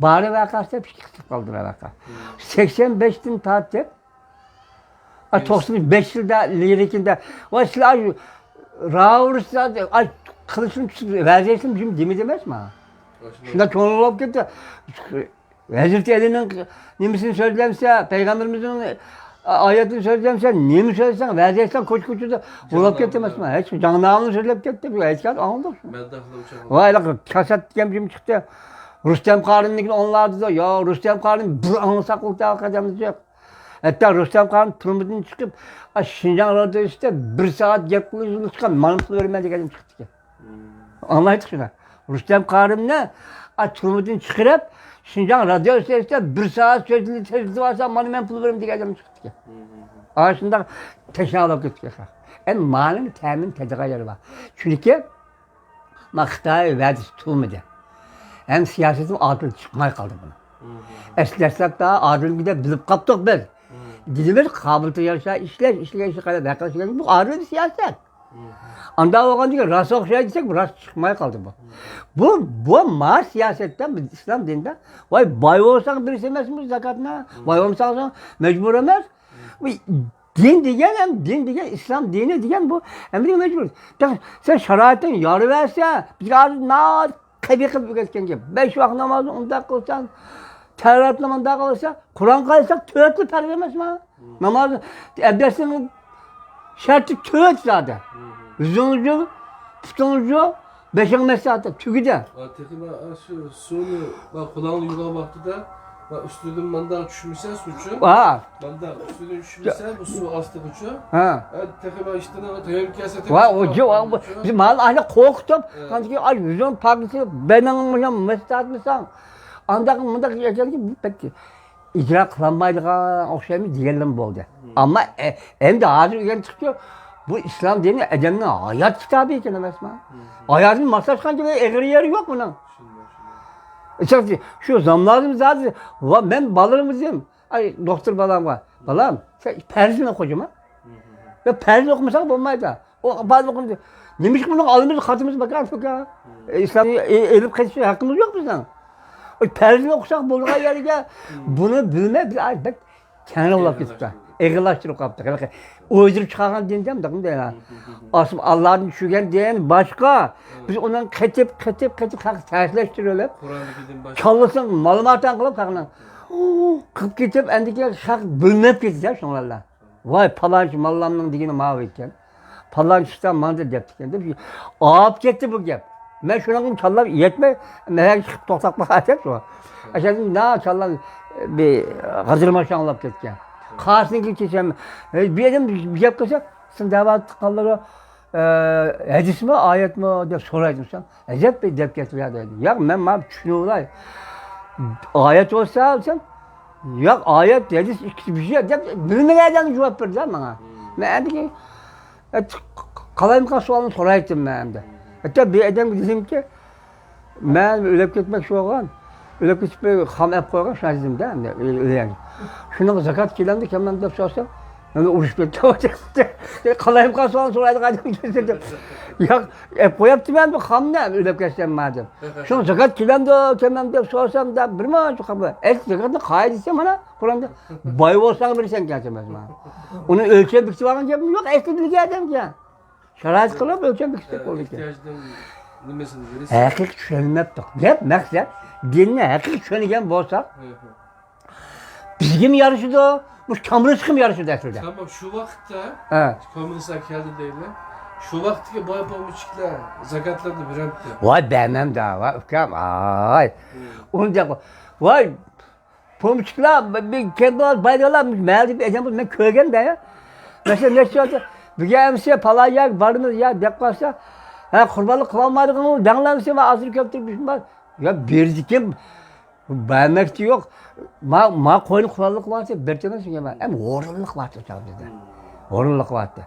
بارى ۋەقەسى دەپ ئىككى قىسىپ قالدى ۋەقە. سەكسەن بەشتىن تارتىپ، ئا، توقسان بەش يىلدا لىرىكىدا، ۋاي سىلەر ئاشۇ راۋۇرۇسلار، ئاي، قىلىشنى تۇتۇپ، ۋەزىيەتنى جىم دېمىدى ئەمەسمۇ. شۇنداق كۆڭۈل بولۇپ كەتتى. ھەزرىتى ئەلىنىڭ نېمىسىنى سۆزلەمسە، پەيغەمبىرىمىزنىڭ ئايەتىنى سۆزلەمسە، نېمە سۆزلەسەڭ، ۋەزىيەتلەر كوچا-كوچىدا بولۇپ كەتتى ئەمەسمۇ. ھېچ جاڭنامىنى سۆزلەپ كەتتى، بۇ ھېچ ئاڭلىدۇق. ۋاي، كاسات دېگەن جىم چىقتى. رۇستەم قارىمنىڭكىنى ئاڭلاۋاتىدۇ. يا، رۇستەم قارىم بىر ئاڭلىساق، ئۇ قەدەمدە يوق. ھەتتا رۇستەم قارىم تۈرمىدىن چىقىپ، ئا، شىنجاڭ رادىيوسىدا بىر سائەت گەپ قىلىشقا مانا پۇل بېرىمەن دېگەن ئادەم چىقىپتىكەن. ئاڭلايتتۇق شۇنى. رۇستەم قارىمنى، ئا، تۈرمىدىن چىقىرىپ، شىنجاڭ رادىيوسىدا بىر سائەت سۆزلىتىۋالسا، مانا مەن پۇل بېرىمەن دېگەن ئادەم چىقىپتىكەن. ئاشۇنداق تەشنا بولۇپ كەتتىكەن. ئەمما مالىنىڭ تەمىنى تېتىغان يېرى بار. چۈنكى ما خىتاي ۋەدىسى تۇرمىدى. ھەم سىياسىتىمۇ ئادىل چىقماي قالدى بۇنىڭ. ئەسلى دەسلەپتە ئادىلگىدە بىلىپ قاپتۇق بىز. دېدىمىز، قابىلىيىتى يارىشا ئىشلەش، ئىشلىگەن ئىشى قاراپ ھەق قىلىش دېگەن بۇ ئادىل سىياسەت. ئاندا بولغاندىكىن راست ئوخشايدۇ دېسەك، راست چىقماي قالدى بۇ. بۇ، بۇ ما سىياسەتتە بىز ئىسلام دىنىدا، ۋاي، باي بولساڭ بېرىسەن ئەمەسمۇ زاكاتنى؟ باي بولمىساڭ مەجبۇر ئەمەس. بۇ دىن دېگەن ھەم دىن دېگەن ئىسلام دىنى دېگەن بۇ ئەمەلىي مەجبۇر. تېخى سەن شارائىتىڭ يار بەرسە، بىز ھازىر ناھايىتى قەبىھ قىلىپ ئۆگەتكەن گەپ. بەش ۋاق نامازنى ئۇنداق قىلساڭ، تەرەتنى مۇنداق قىلسا، قۇرئان قايساق تۆتلا پەرز ئەمەسمۇ؟ ناماز ئەبدەسنىڭ شەرتى تۆت زادى. يۈزىڭىزنى، پۇتىڭىزنى، بېشىڭ مەسسە تۈگىدى. ھە، تېخى مانا شۇ سۇنى، مانا قۇلاقنى يۇغان ۋاقتىدا، مانا ئۈستىدىن مانداق چۈشمىسە سۇچۇن. ھە. مانداق ئۈستىدىن چۈشمىسە بۇ سۇ ئاستىغىچۇ. ھە. ھە، تېخى مانا ئىشتىنىغا تۆيۈپ كەلسە تېخى ۋا، ئۇ جۇ-، ئۇ، بىز مانا ئايلا قورقۇتۇپ، ھە. ئاندىكىن ئاي يۈزۈڭ پاكىسى، بەدىنىڭ مۇشۇ مەسسە تارتمىساڭ، ئانداق مۇنداق ئىكەنكى، بۇ پەتتى. ئىجرا قىلالمايدىغان ئوخشايمىز دېگەنلىرىم بولدى. ئەمما ئە-، ئەمدى ھازىر ئۆگەندۇق-كۇ، بۇ ئىسلام دىنى ئادەمنىڭ ھايات كىتابى ئىكەن ئەمەسمۇ؟ ھاياتىنى ماسلاشقان ئېغىر يېرى يوق بۇنىڭ. شۇنداق، شۇنداق. شۇ زامانىمىز ھازىر، ۋە مەن بالىلىرىمىزدىن، ئاي، دوختۇر بالامغا، بالام، سەن پەرزنى ئوقۇجىما؟ يا پەرزنى ئوقۇمىساڭ بولمايدۇ. ئۇ پەرزنى ئوقۇمىسا، نېمىشقا بۇنىڭ ئالدىمىزدا خاتىمىمىز بار ئىكەن؟ ئە، ئىسلامنى ئېلىپ قېچىش ھەققىمىز يوق بىزنىڭ. ئۇ پەرزنى ئوقۇساق بولىدىغان يەرگە بۇنى بىلمەي بىز، ئاي، بەك كەڭرى بولۇپ كېتىپتۇ. ئېغىرلاشتۇرۇپ قاپتۇ. ھېلىقى ئويدۇرۇپ چىقارغان دىن دەمدۇق. ئاسم-، ئاللادىن چۈشۈرگەن دىن باشقا. بىز ئۇنىڭ قېتىپ، قېتىپ، قېتىپ خەققە تەسىرلەشتۈرۈپ، كاللىسىنى مالىماتان قىلىپ خەقنىڭ قىلىپ كېتىپ، ئەندىكىن خەق بىلمەپ كېتىدۇ شۇڭلارلا. ۋاي، پالانچى ماللامنىڭ دېگىنى ماۋۇ ئىكەن. پالانچى ئۇستا مانداق دەپتىكەن دەپ ئاپ كەتتى بۇ گەپ. مەن شۇنىڭغا كاللام يەتمەي، مەھەلگە چىقىپ توختاپ قالغان شۇ. ئاشۇ يەردىن نا كاللام بىر غىدىرماش ئاڭلاپ كەتكەن. قاسىنىڭكى كېسەم، بىر ئادەم بىر گەپ قىلسا، سىن دەۋاتقانلىرى، ئە، ھەدىسمۇ، ئايەتمۇ دەپ سورايدۇ دېسەم، ئەجەب بىر دەپ كەتتى يا دەيدۇ. ياق، مەن مانا چۈشىنىۋالاي. ئايەت بولسا دېسەم، ياق، ئايەت، ھەدىس ئىككىسى بىر شەي دەپ بىلمىگەن ئادەمگە جاۋاب بەردى ماڭا. مەن ئەمدى قالايمىقان سوئالنى سورايتتىم مەن ئەمدى. ھەتتا بىر ئادەمگە دېدىمكى، مەن ئۆلۈپ كەتمەكچى بولغان. ئۆلۈپ كېتىپ خام ئەپ قويغان شۇ دېدىمدە، ئەمدى ئۆلەي. شۇنىڭغا زاكات كېلەمدۇ كەلمەمدۇ دەپ سورىسام، مەن ئۇرۇشۇپ كەتتىم. قالايمىقان سوئالنى سورايدىغان ئادەم كەلسە دەپ. ياق، ئەپ قويۇپتىمەن بۇ خامنى، ئۆلۈپ كەتسەم مادەم. شۇڭا زاكات كېلەمدۇ كەلمەمدۇ دەپ سورىسام، دە بىر مانچە خام. ئەسلى زاكاتنىڭ قائىدىسى مانا قۇرئاندا، باي بولساڭ بېرىسەن ئىكەن دەپ مانا. ئۇنى ئۆلچەپ بېكىتىپ ئالغان گەپمۇ يوق، ئەسلى بىلگەن ئادەمگە. شارائىت قىلىپ ئۆلچەم بېكىتسەك بولىدىكەن. ئېھتىياجدىن نېمىسىنى بېرىسىز؟ ھەقىقىي چۈشەنمەپتۇق. گەپ مەقسەت، دىننى ھەقىقىي چۈشەنگەن بولساق، بىزگىمۇ يارىشىدۇ، مۇشۇ كاممۇنىستقىمۇ يارىشىدۇ ئەسلىدە. تامام، شۇ ۋاقىتتا ھە. كاممۇنىستلار كەلدى دەيلى. شۇ ۋاقىتتىكى باي پومىچىكلار زاكاتلارنى بېرەمتى؟ ۋاي، بەرمەمدۇ، ۋاي، ئۇكام، ئاي. ئۇنى دەپ، ۋاي، پومىچىكلار، بىر كەمبەغەل بايدىغانلار، مەھەللىدە بىر ئادەم بولسا، مەن كۆرگەندە. مەسىلەن، نەچچە ئادەم، بۈگۈن ئەمىسە پالان يەرگە بارىمىز يا دەپ قالسا، ھە، قۇربانلىق قىلالمايدىغان دەڭلەمسە، ۋە ئازدۇر كۆپتۇر بىر شۇنداق. يا بېرىدىكەن، بەرمەكچى يوق. ما، ما قوينى قۇربانلىق قىلىۋاتسا، بېرىدىكەن شۇنى مەن. ئەمما ھۇرۇنلۇق بارتى چاغدا بىزدە. ھۇرۇنلۇق بارتى.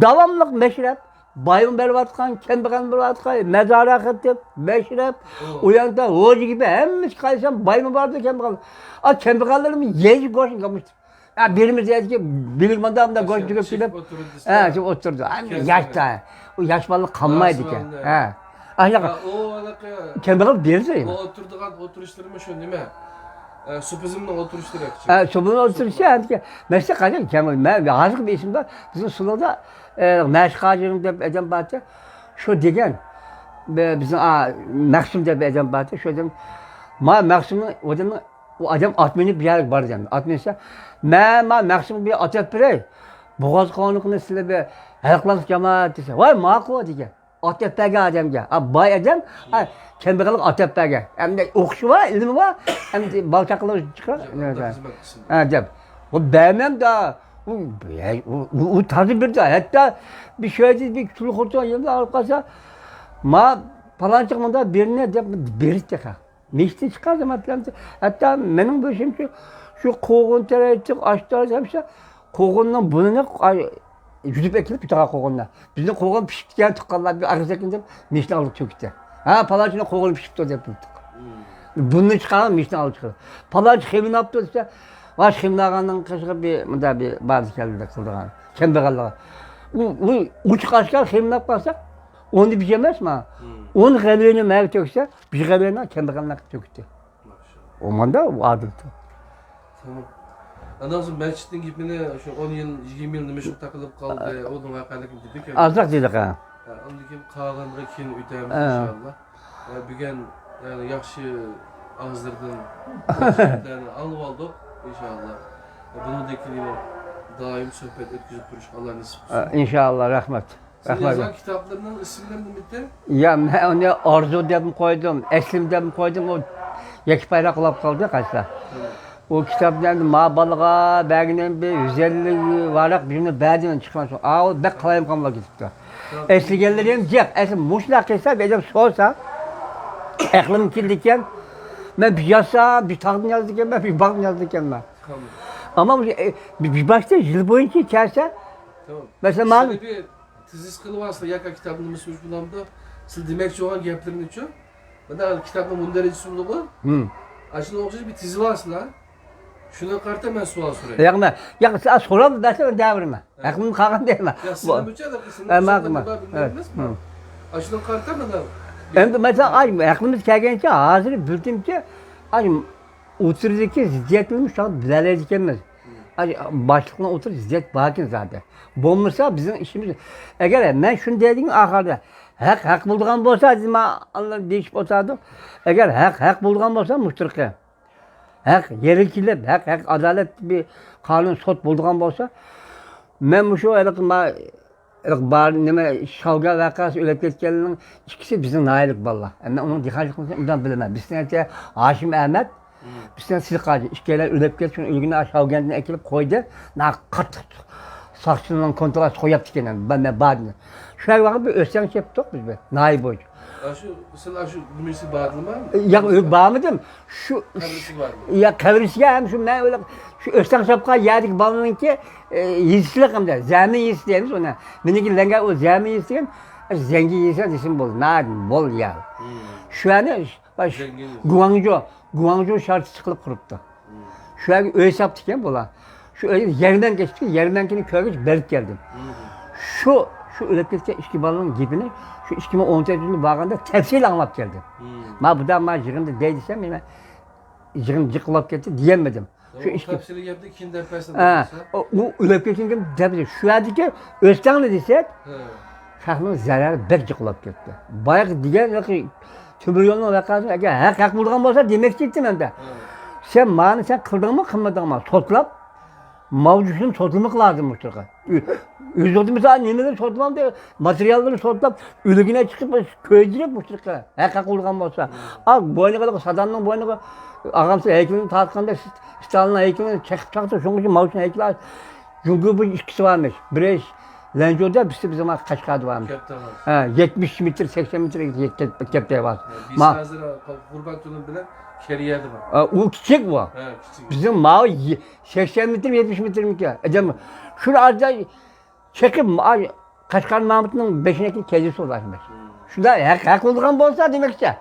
داۋاملىق مەشرەپ، بايمۇ بېرىۋاتقان، كەمبەغەلمۇ بېرىۋاتقان، مەزارا قېتىپ، مەشرەپ، ئۇ ياندا ھوجا گېپى، ھەممىسى قايسام بايمۇ بارىدۇ، كەمبەغەل. ئا، كەمبەغەللىرىمۇ يەيدۇ گۆشنى، گامۇشتى. ئا، بىرىمىز يەيدىكى، بىلىك ماندا، ماندا گۆش تىكىپ كېلىپ، ئا، شۇ ئولتۇرىدۇ. ئا، ياشتا. ئۇ ياش بالىلار قالمايدىكەن. ھە. ئا، شۇنداق. ئۇ ھېلىقى كەمبەغەل بېرىدۇ. ئۇ ئولتۇرىدىغان ئولتۇرۇشلىرىمۇ شۇ نېمە؟ ئە، سوپىزمنىڭ ئولتۇرۇشلىرى. ئە، سوپىزمنىڭ ئولتۇرۇشى، ھە، مەسىلەن، قاراڭ، مەن ھازىرقى بېشىمدا بىزنىڭ سۇلۇدا، ئە، مەشىق ھاجىم دەپ ئادەم بارتى. شۇ دېگەن، بى-، بىزنىڭ، ئا، مەخسۇم دەپ ئادەم بارتى. شۇ ئادەم، ما مەخسۇمنىڭ، ئۇ ئادەمنىڭ، ئۇ ئادەم ئات مىنىپ بىر يەرگە بارىدۇ. ئات مىنسە، مەن ما مەخسۇمغا بىر ئات ئېلىپ بېرەي. بوغاز قونۇقىنى سىلەر بىر ھەل قىلىڭ جامائەت دېسە، ۋاي، ماقۇل دېگەن. ئات ئېلىپ بەرگەن ئادەمگە. ئا، باي ئادەم، ئا، كەمبەغەلگە ئات ئېلىپ بەرگەن. ئەمدى ئوقۇشى بار، ئىلمى بار، ئەمدى بالا چاقىلار چىقار. ھە، دەپ. ئۇ بەرمەمدۇ. ئۇ، ئۇ، ئۇ، ئۇ تازا بېرىدۇ. ھەتتا بىر شۇ يەردە بىر تۇل خوتۇن يېنىدا ئاغرىپ قالسا، ما پالانچىغا مۇنداق بېرىنە دەپ بېرىدۇ تېخى. مېشىتتىن چىققان زامان، ھەتتا مېنىڭ بىلىشىمچە، شۇ قوغۇن تېرەيتتۇق، ئاش تېرەيتتۇق، ھەمىشە قوغۇننىڭ بۇرنىنى يۈدۈپ ئەكېلىپ يۇتۇغان قوغۇننى. بىزنىڭ قوغۇن پىشىپتىكەن، تۇغقانلار بىر ئاغزى ئەكىلدى دەپ مېشىتنىڭ ئالدىغا تۆكتى. ھە، پالانچىنىڭ قوغۇنى پىشىپتۇ دەپ تۇردۇق. بۇرنىنى چىقارغان مېشىتنىڭ ئالدىغا چىقىرىپ. پالانچى خېمىرناپتۇ دېسە، ۋاش خېمىرلىغاننىڭ قېشىغا بىر، مۇنداق بىر بازى كەلدى قىلىدىغان. كەمبەغەللىقى. ئۇ، ئۇ ئوچۇق ئاشكارا خېمىرناپ قالسا، ئۇنى بىز يەيمىز ما. ئون غەلۋىنى مەگە تۆكسە، بىر غەلۋىنى كەمبەغەللەرگە تۆكتى. ئۇ ماندا ئادىل. تامام. ئاندىن سوڭ مەسچىتنىڭ گېپىنى شۇ ئون يىل، يىگىرمە يىل نېمە شۇ تاقىلىپ قالدى، ئۇنىڭ ۋەقەلىكىنى دېدۇق. ئازراق دېدۇق، ھە. ھە، ئاندىن كېيىن قالغانغا كېيىن ئۆتەمىز، ھە. ئىنشاللا. ۋە بۈگۈن، يەنى، ياخشى ئاغزىلىرىدىن ياخشى گەپلەرنى ئاڭلىۋالدۇق، ئىنشاللا. ۋە بۇنىڭدىن كېيىن دائىم سۆھبەت ئۆتكۈزۈپ تۇرۇشقا ئاللا نېسىپ قىلسۇن. ئىنشاللا، رەھمەت. سەن رەھمەت. يازغان كىتابلىرىنىڭ ئىسىملىرى نېمىدى؟ يا، مەن ئۇنى ئارزۇ دەپمۇ قويدۇم، ئەسلىم دەپمۇ قويدۇم، ئۇ يەككە پايراق بولۇپ قالدى قايسىلار. ھە. ئۇ كىتابنى ئەمدى ما بالىغا بەرگىنىم بىر يۈز ئەللىك ۋاراق بىرنى بەردىم، چىقماس. ئاۋۇ بەك قالايمىقان بولۇپ كېتىپتۇ. ئەسلىگەنلىرىم جىق. ئەسلى مۇشۇنداق قىلسا، بىر ئادەم سورىسا، ئەقلىم كېلىدىكەن. مەن بىر يازسام، بىر تاغدىن يازىدىكەنمەن، بىر باغدىن يازىدىكەنمەن. تامام. ئەمما بۇ، ئە، بىر، بىر باشتا يىل بويىچە كەلسە، تامام. مەسىلەن، مانا سېنى بىر تېزىس قىلىۋالسىلا ياكى كىتابنى نېمىسى بولامدۇ؟ سىلەر دېمەكچى بولغان گەپلىرىنىچۇ؟ مانا كىتابنىڭ مۇندەرىجىسى بولىدىغۇ؟ ھىم. ئاشۇنىڭغا ئوخشاش بىر تېزىۋالسىلا. شۇنىڭغا قارىتا مەن سوئال سوراي. ياق، مەن، ياق، سەن سوراپ بەرسە مەن دەۋېرىمەن. ھە. ھەقىمدىن قالغان دەيمەن. ياق، سىزنىڭ بۇ، بىچە، سىزنىڭ ھە، ماقۇل. بىلمەيمىز. ھە. ئاشۇنىڭغا قارىتا مانا. ئەمدى مەسىلەن، ئاي، ھەققىمىز كەلگەنچە ھازىر بىلدىمكى، ئاي، ئوتتۇرىدىكى زىددىيەتنى شۇ بىلەلەيدىكەنمىز. ئاي، باشلىقنىڭ ئوتتۇرىدا زىددىيەت باركەن زادى. بولمىسا بىزنىڭ ئىشىمىز، ئەگەر مەن شۇنى دەيدىكەن ئاخىرىدا، ھەق ھەق بولىدىغان بولسا، دېمە، ئاللا دېيىشىپ ئولتۇرىدۇ. ئەگەر ھەق ھەق بولىدىغان بولسا، مۇشتۇرقى. ھەق يەرگە كېلىپ، ھەق، ھەق، ئادالەت بىر قانۇن سوت بولىدىغان بولسا، مەن مۇشۇ ھېلىقى ما-، ھېلىقى بار، نېمە، شاۋگەن ۋەقەسى ئۆلۈپ كەتكەنلەرنىڭ ئىككىسى بىزنىڭ ناھىيەلىك بالىلار. مەن ئۇنىڭ دېھقانچىلىق قىلىشىنى ئوبدان بىلىمەن. بىزنىڭ ھاشىم ئەمەت، بىزنىڭ سىدىق ھاجى، ئىككىيلەن ئۆلۈپ كەتتى، شۇنىڭ ئۆلگىنى شاۋگەندىن ئەكېلىپ قويدى. ناھايىتى قاتتىق ساقچىلارنىڭ كونترولىدا قويۇپتىكەن، مەن، مەن باردىم. شۇ ۋاقىت بىر ئۆستەڭ چېپتۇق بىز بىر ناھىيە بويىچە. ئاشۇ، سىز ئاشۇ نېمىسى باردىڭمۇ؟ ياق، بارمىدىم. شۇ، قەبرىسىگە باردىم. يا، قەبرىسىگە ھەم شۇ مەن ئۆلە، شۇ ئۆستەڭ چاپقان يەردىكى بالىنىڭكى، ئە، يېزىسىلىق ئەمدى. زەمىن يېزىسى دەيمىز ئۇنى. مېنىڭكى لەڭگە ئۇ زەمىن يېزىسى دېگەن، زەڭگى يېزىسى دېسىم بولدى. ناھايىتى مول يەر. شۇ يەرنى، باش، گۇاڭجۇ، گۇاڭجۇ شارتى چىقىرىپ قۇرۇپتۇ. شۇ يەرگە ئۆي ساپتىكەن بۇلار. شۇ ئۆيگە يەرمەنكە ئىچتى، يەرمەنكىنى كۆرگەچ بېرىپ كەلدىم. شۇ، شۇ ئۆلۈپ كەتكەن ئىككى بالىنىڭ گېپىنى شۇ ئىككى مىڭ ئون تۆتىنچى يىلى بارغاندا تەپسىلىي ئاڭلاپ كەلدىم. ما بۇدا ما يىغىندا دەي دېسەم، مېنى يىغىن جىق بولۇپ كەتتى دېيەلمىدىم. شۇ ئىككى، تەپسىلىي گەپنى كېيىن دەپ بەرسە ھە، بولمىسا؟ ئۇ، ئۇ ئۆلۈپ كەتكەن گەپ دەپ، شۇ يەردىكى ئۆستەڭنى دېسەك، ھە. خەقنىڭ زەرەرى بەك جىق بولۇپ كەتتى. بايىقى دېگەن تۆمۈر يولنىڭ ۋەقەسى، ئەگەر ھەق ھەق بولىدىغان بولسا دېمەكچى ئىدىم ئەمدى. ھە. سەن ماۋۇنى سەن قىلدىڭمۇ، قىلمىدىڭمۇ؟ سوتلاپ، ماۋۇ ئىشنى سوتلىماق لازىم مۇشۇ يەرگە. ئۆ-، ئۆزى سوتلىمىسا، نېمىدىن سوتلىمامدۇ؟ ماتېرىياللىرىنى سوتلاپ، ئۆلۈكىنى چىقىپ، كۆيدۈرۈپ مۇشۇ يەرگە. ھەق ھەق بولىدىغان بولسا. ئا، بوينىغا، سادامنىڭ بوينىغا، ئاغامسى ھەيكىلىنى تارتقاندا، ستالىننىڭ ھەيكىلىنى چېقىپ چاقتى، شۇنىڭ ئۈچۈن ماۋۇ ئىشنى ھەيكىلى جۇڭگو بۇ ئىككىسى بارمىش. بىرى لەنجۇدا، بىرسى بىزنىڭ قەشقەردە بارمىش. كەپتەرۋازى. ھە، يەتمىش مېتىر، سەكسەن مېتىر كەپتەرۋاز. بىز ھازىر قۇربان تۇلۇم بىلەن كېرىيەدە بار. ئۇ كىچىك ئۇ. ھە، كىچىك. بىزنىڭ ماۋۇ يە-، سەكسەن مېتىر، يەتمىش مېتىرمىكىن؟ ئادەم شۇنى ئازدا چېقىپ، قەشقەر مامۇتنىڭ بېشىنى كەيدىسى بولغان. شۇنداق ھەق، ھەق بولىدىغان بولسا دېمەكچى.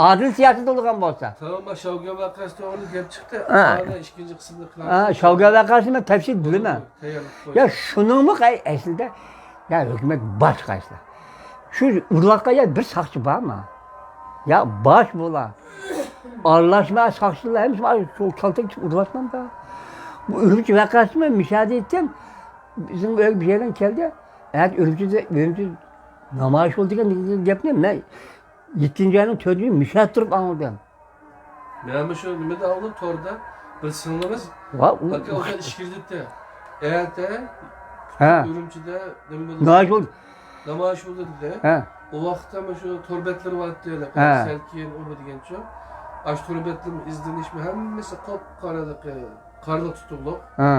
ئادىل سىياسەت بولىدىغان بولسا. تامام، شاۋگەن ۋەقەسى توغرىلىق گەپ چىقتى. ھە. ئانا ئىككىنچى قىسمىنى قىلىمىز. ھە، شاۋگەن ۋەقەسىنى مەن تەپسىلىي بىلىمەن. تەييارلىق قويۇش. يا شۇنىڭمۇ ئەي-، ئەسلىدە، يا ھۆكۈمەت باشقا ئەسلى. شۇ ئۇرۇلغان يەر بىر ساقچى بارمۇ؟ يا باش بولا. ئارىلاشما ساقچىلار ھەممىسى شۇ كالتەك ئۇرۇلاتمامدا. بۇ ئۈرۈمچى ۋەقەسىمۇ مىشادىتتىن بىزنىڭ ئۆيگە بىر يەردىن كەلدى. ئەتە ئۈرۈمچىدە، ئۈرۈمچىدە نامايىش بولدى دېگەن گەپنى مەن يەتتىنچى ئاينىڭ تۆتىنچى مىشات تۇرۇپ ئاڭلىدىم. مەنمۇ شۇ نېمىدە ئاڭلىدىم، توردا بىر سىڭلىمىز، ۋا، ئۇ، ئاكا، ئۇ ئىچكىرىدە. ئەتە ھە. ئۈرۈمچىدە نېمە بولدى؟ نامايىش بولدى. نامايىش بولدى دېدى. ھە. ئۇ ۋاقىتتا مانا شۇ تور بەتلىرى بارتتى، ھە. سەلكىن، ئۇ بۇ دېگەنچۇ. ئاشۇ تور بەتلىرىنىڭ ئىزدىنىشمۇ ھەممىسى قاپقارىلىقى، قارلىق تۇتۇقلۇق. ھە.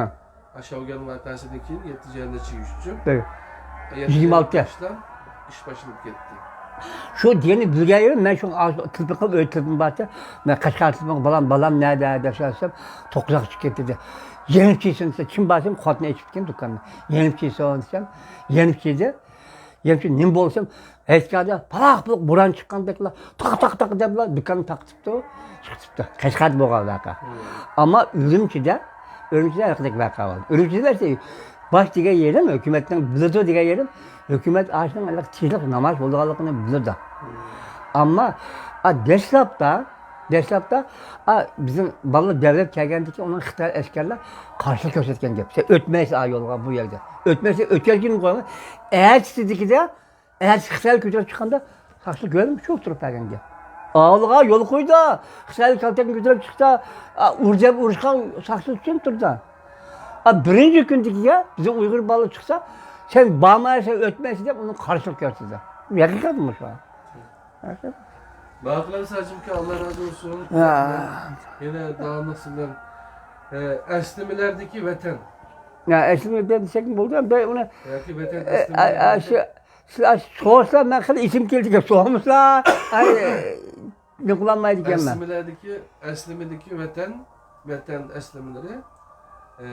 شاۋگەن ۋەقەسىدىن كېيىن يەتتىنچى ئاينىڭ يىگىرمە ئۈچى. يىگىرمە ئالتە. ئىش باشلىنىپ كەتتى. شۇ دېگەننى بىلگەن يېرىم، مەن شۇ تېلېفون قىلىپ، ئۆي تېلېفونى بارتى. مەن قەشقەر تېلېفون قىلىپ، بالام، بالام نەدە دەپ سورىسام، توققۇز ئاق چىقىپ كەتتى دېدى. يېنىپ كىيسۇن دېسە، كىم بار دېسەم، خوتۇنى ئېچىپتىكەن دۇكاننى. يېنىپ كىيسۇن دېسەم، يېنىپ كىيدى. يېنىپ كىيدى، نېمە بولسام، ھېچقانداق، پالاق پۇلۇق بوران چىققاندەكلا، تاق، تاق، تاق دەپلا دۇكاننى تاقىتىپتۇ، چىقىپتۇ. قەشقەردە بولغان ۋەقە. ئەمما ئۈرۈمچىدە، ئۈرۈمچىدە ھېلىقىدەك ۋەقە بولدى. ئۈرۈمچىدە باش دېگەن يېرىم، ھۆكۈمەتنىڭ بىلىدۇ دېگەن يېرىم، ھۆكۈمەت ئاشۇنىڭ ھېلىقى تېزلىك نامايىش بولىدىغانلىقىنى بىلىدۇ. ئەمما، ئا، دەسلەپتە، دەسلەپتە، ئا، بىزنىڭ بالىلار دەۋرەپ كەلگەندىكىن ئۇنىڭ خىتاي ئەسكەرلەر قارشىلىق كۆرسەتكەن گەپ. سەن ئۆتمەيسەن ئا يولغا بۇ يەردە. ئۆتمەيسەن، ئۆتكەزگىنى قويما. ئەتىسىدىكىدە ئەتىسى خىتايلار كۆتۈرۈپ چىققاندا ساقچىلار كۆرمىدى، شۇ تۇرۇپ بەرگەن گەپ. ئاۋۇلغا يول قويدا، خىتايلار كالتەكنى كۆتۈرۈپ چىقسا، ئا، ئۇر دەپ ئۇرۇشقا ساقچىلار ئۈچۈن تۇردا. ئا، بىرىنچى كۈندىكىگە بىزنىڭ ئۇيغۇر بالىلار چىقسا، سەن بارمايسەن، ئۆتمەيسەن دەپ ئۇنىڭ قارشىلىق كۆرسىتىدۇ. ھەقىقەتمۇ شۇ. ماقۇل ئەمىسە ھاجىمكا، ئاللا رازى بولسۇن. ھە. يەنە داۋاملىق سىز بىلەن، ئە، ئەسلىمىلەردىكى ۋەتەن. يا، ئەسلىمە دېسەك بولدى، بەي ئۇنى، ياكى ۋەتەن ئە، ئە، ئە، ئەسلىمىلەردىكى شۇ، سىلەر سورىسىلا مەن خېلى ئېسىم كېلىدىكەن، سورىمىسىلا، ئاي، نېمە قىلالمايدىكەنمەن. ئەسلىمىلەردىكى، ئەسلىمىدىكى ۋەتەن، ۋەتەن ئەسلىمىلىرى، ئە،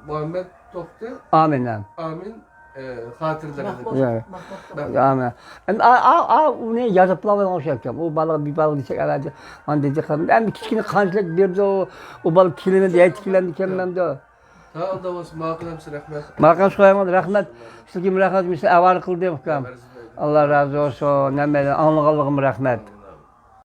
مۇھەممەد توختى. ئامىن، ھە. ئامىن، ئە، خاتىرىلىرىدىكى. مەھمۇد، يا. مەھمۇد توختى. ئامىن. ئەمدى ئا، ئا، ئا، ئۇنى يازىپلا ئويلىغان ئوخشايدىكەن. ئۇ بالا، بىر بالا دېسەك، ئەۋەتتى. ئاندىن دېدى، ئەمدى كىچىككىنە قانچىلىك بېرىدۇ، ئۇ بالا كېلىمىدى، يەتتە كېلەمدىكەنمەمدۇ. تا ئالدا بولسا، ماقۇل ئەمىسە، رەھمەت. ماقۇل ئەمىسە، رەھمەت. سىزگىمۇ رەھمەت، بىزنى ئاۋارە قىلدى، ئۇكام. ئاللا رازى بولسۇن. ھەممەيلەن ئاڭلىغانلىقىمغا رەھمەت.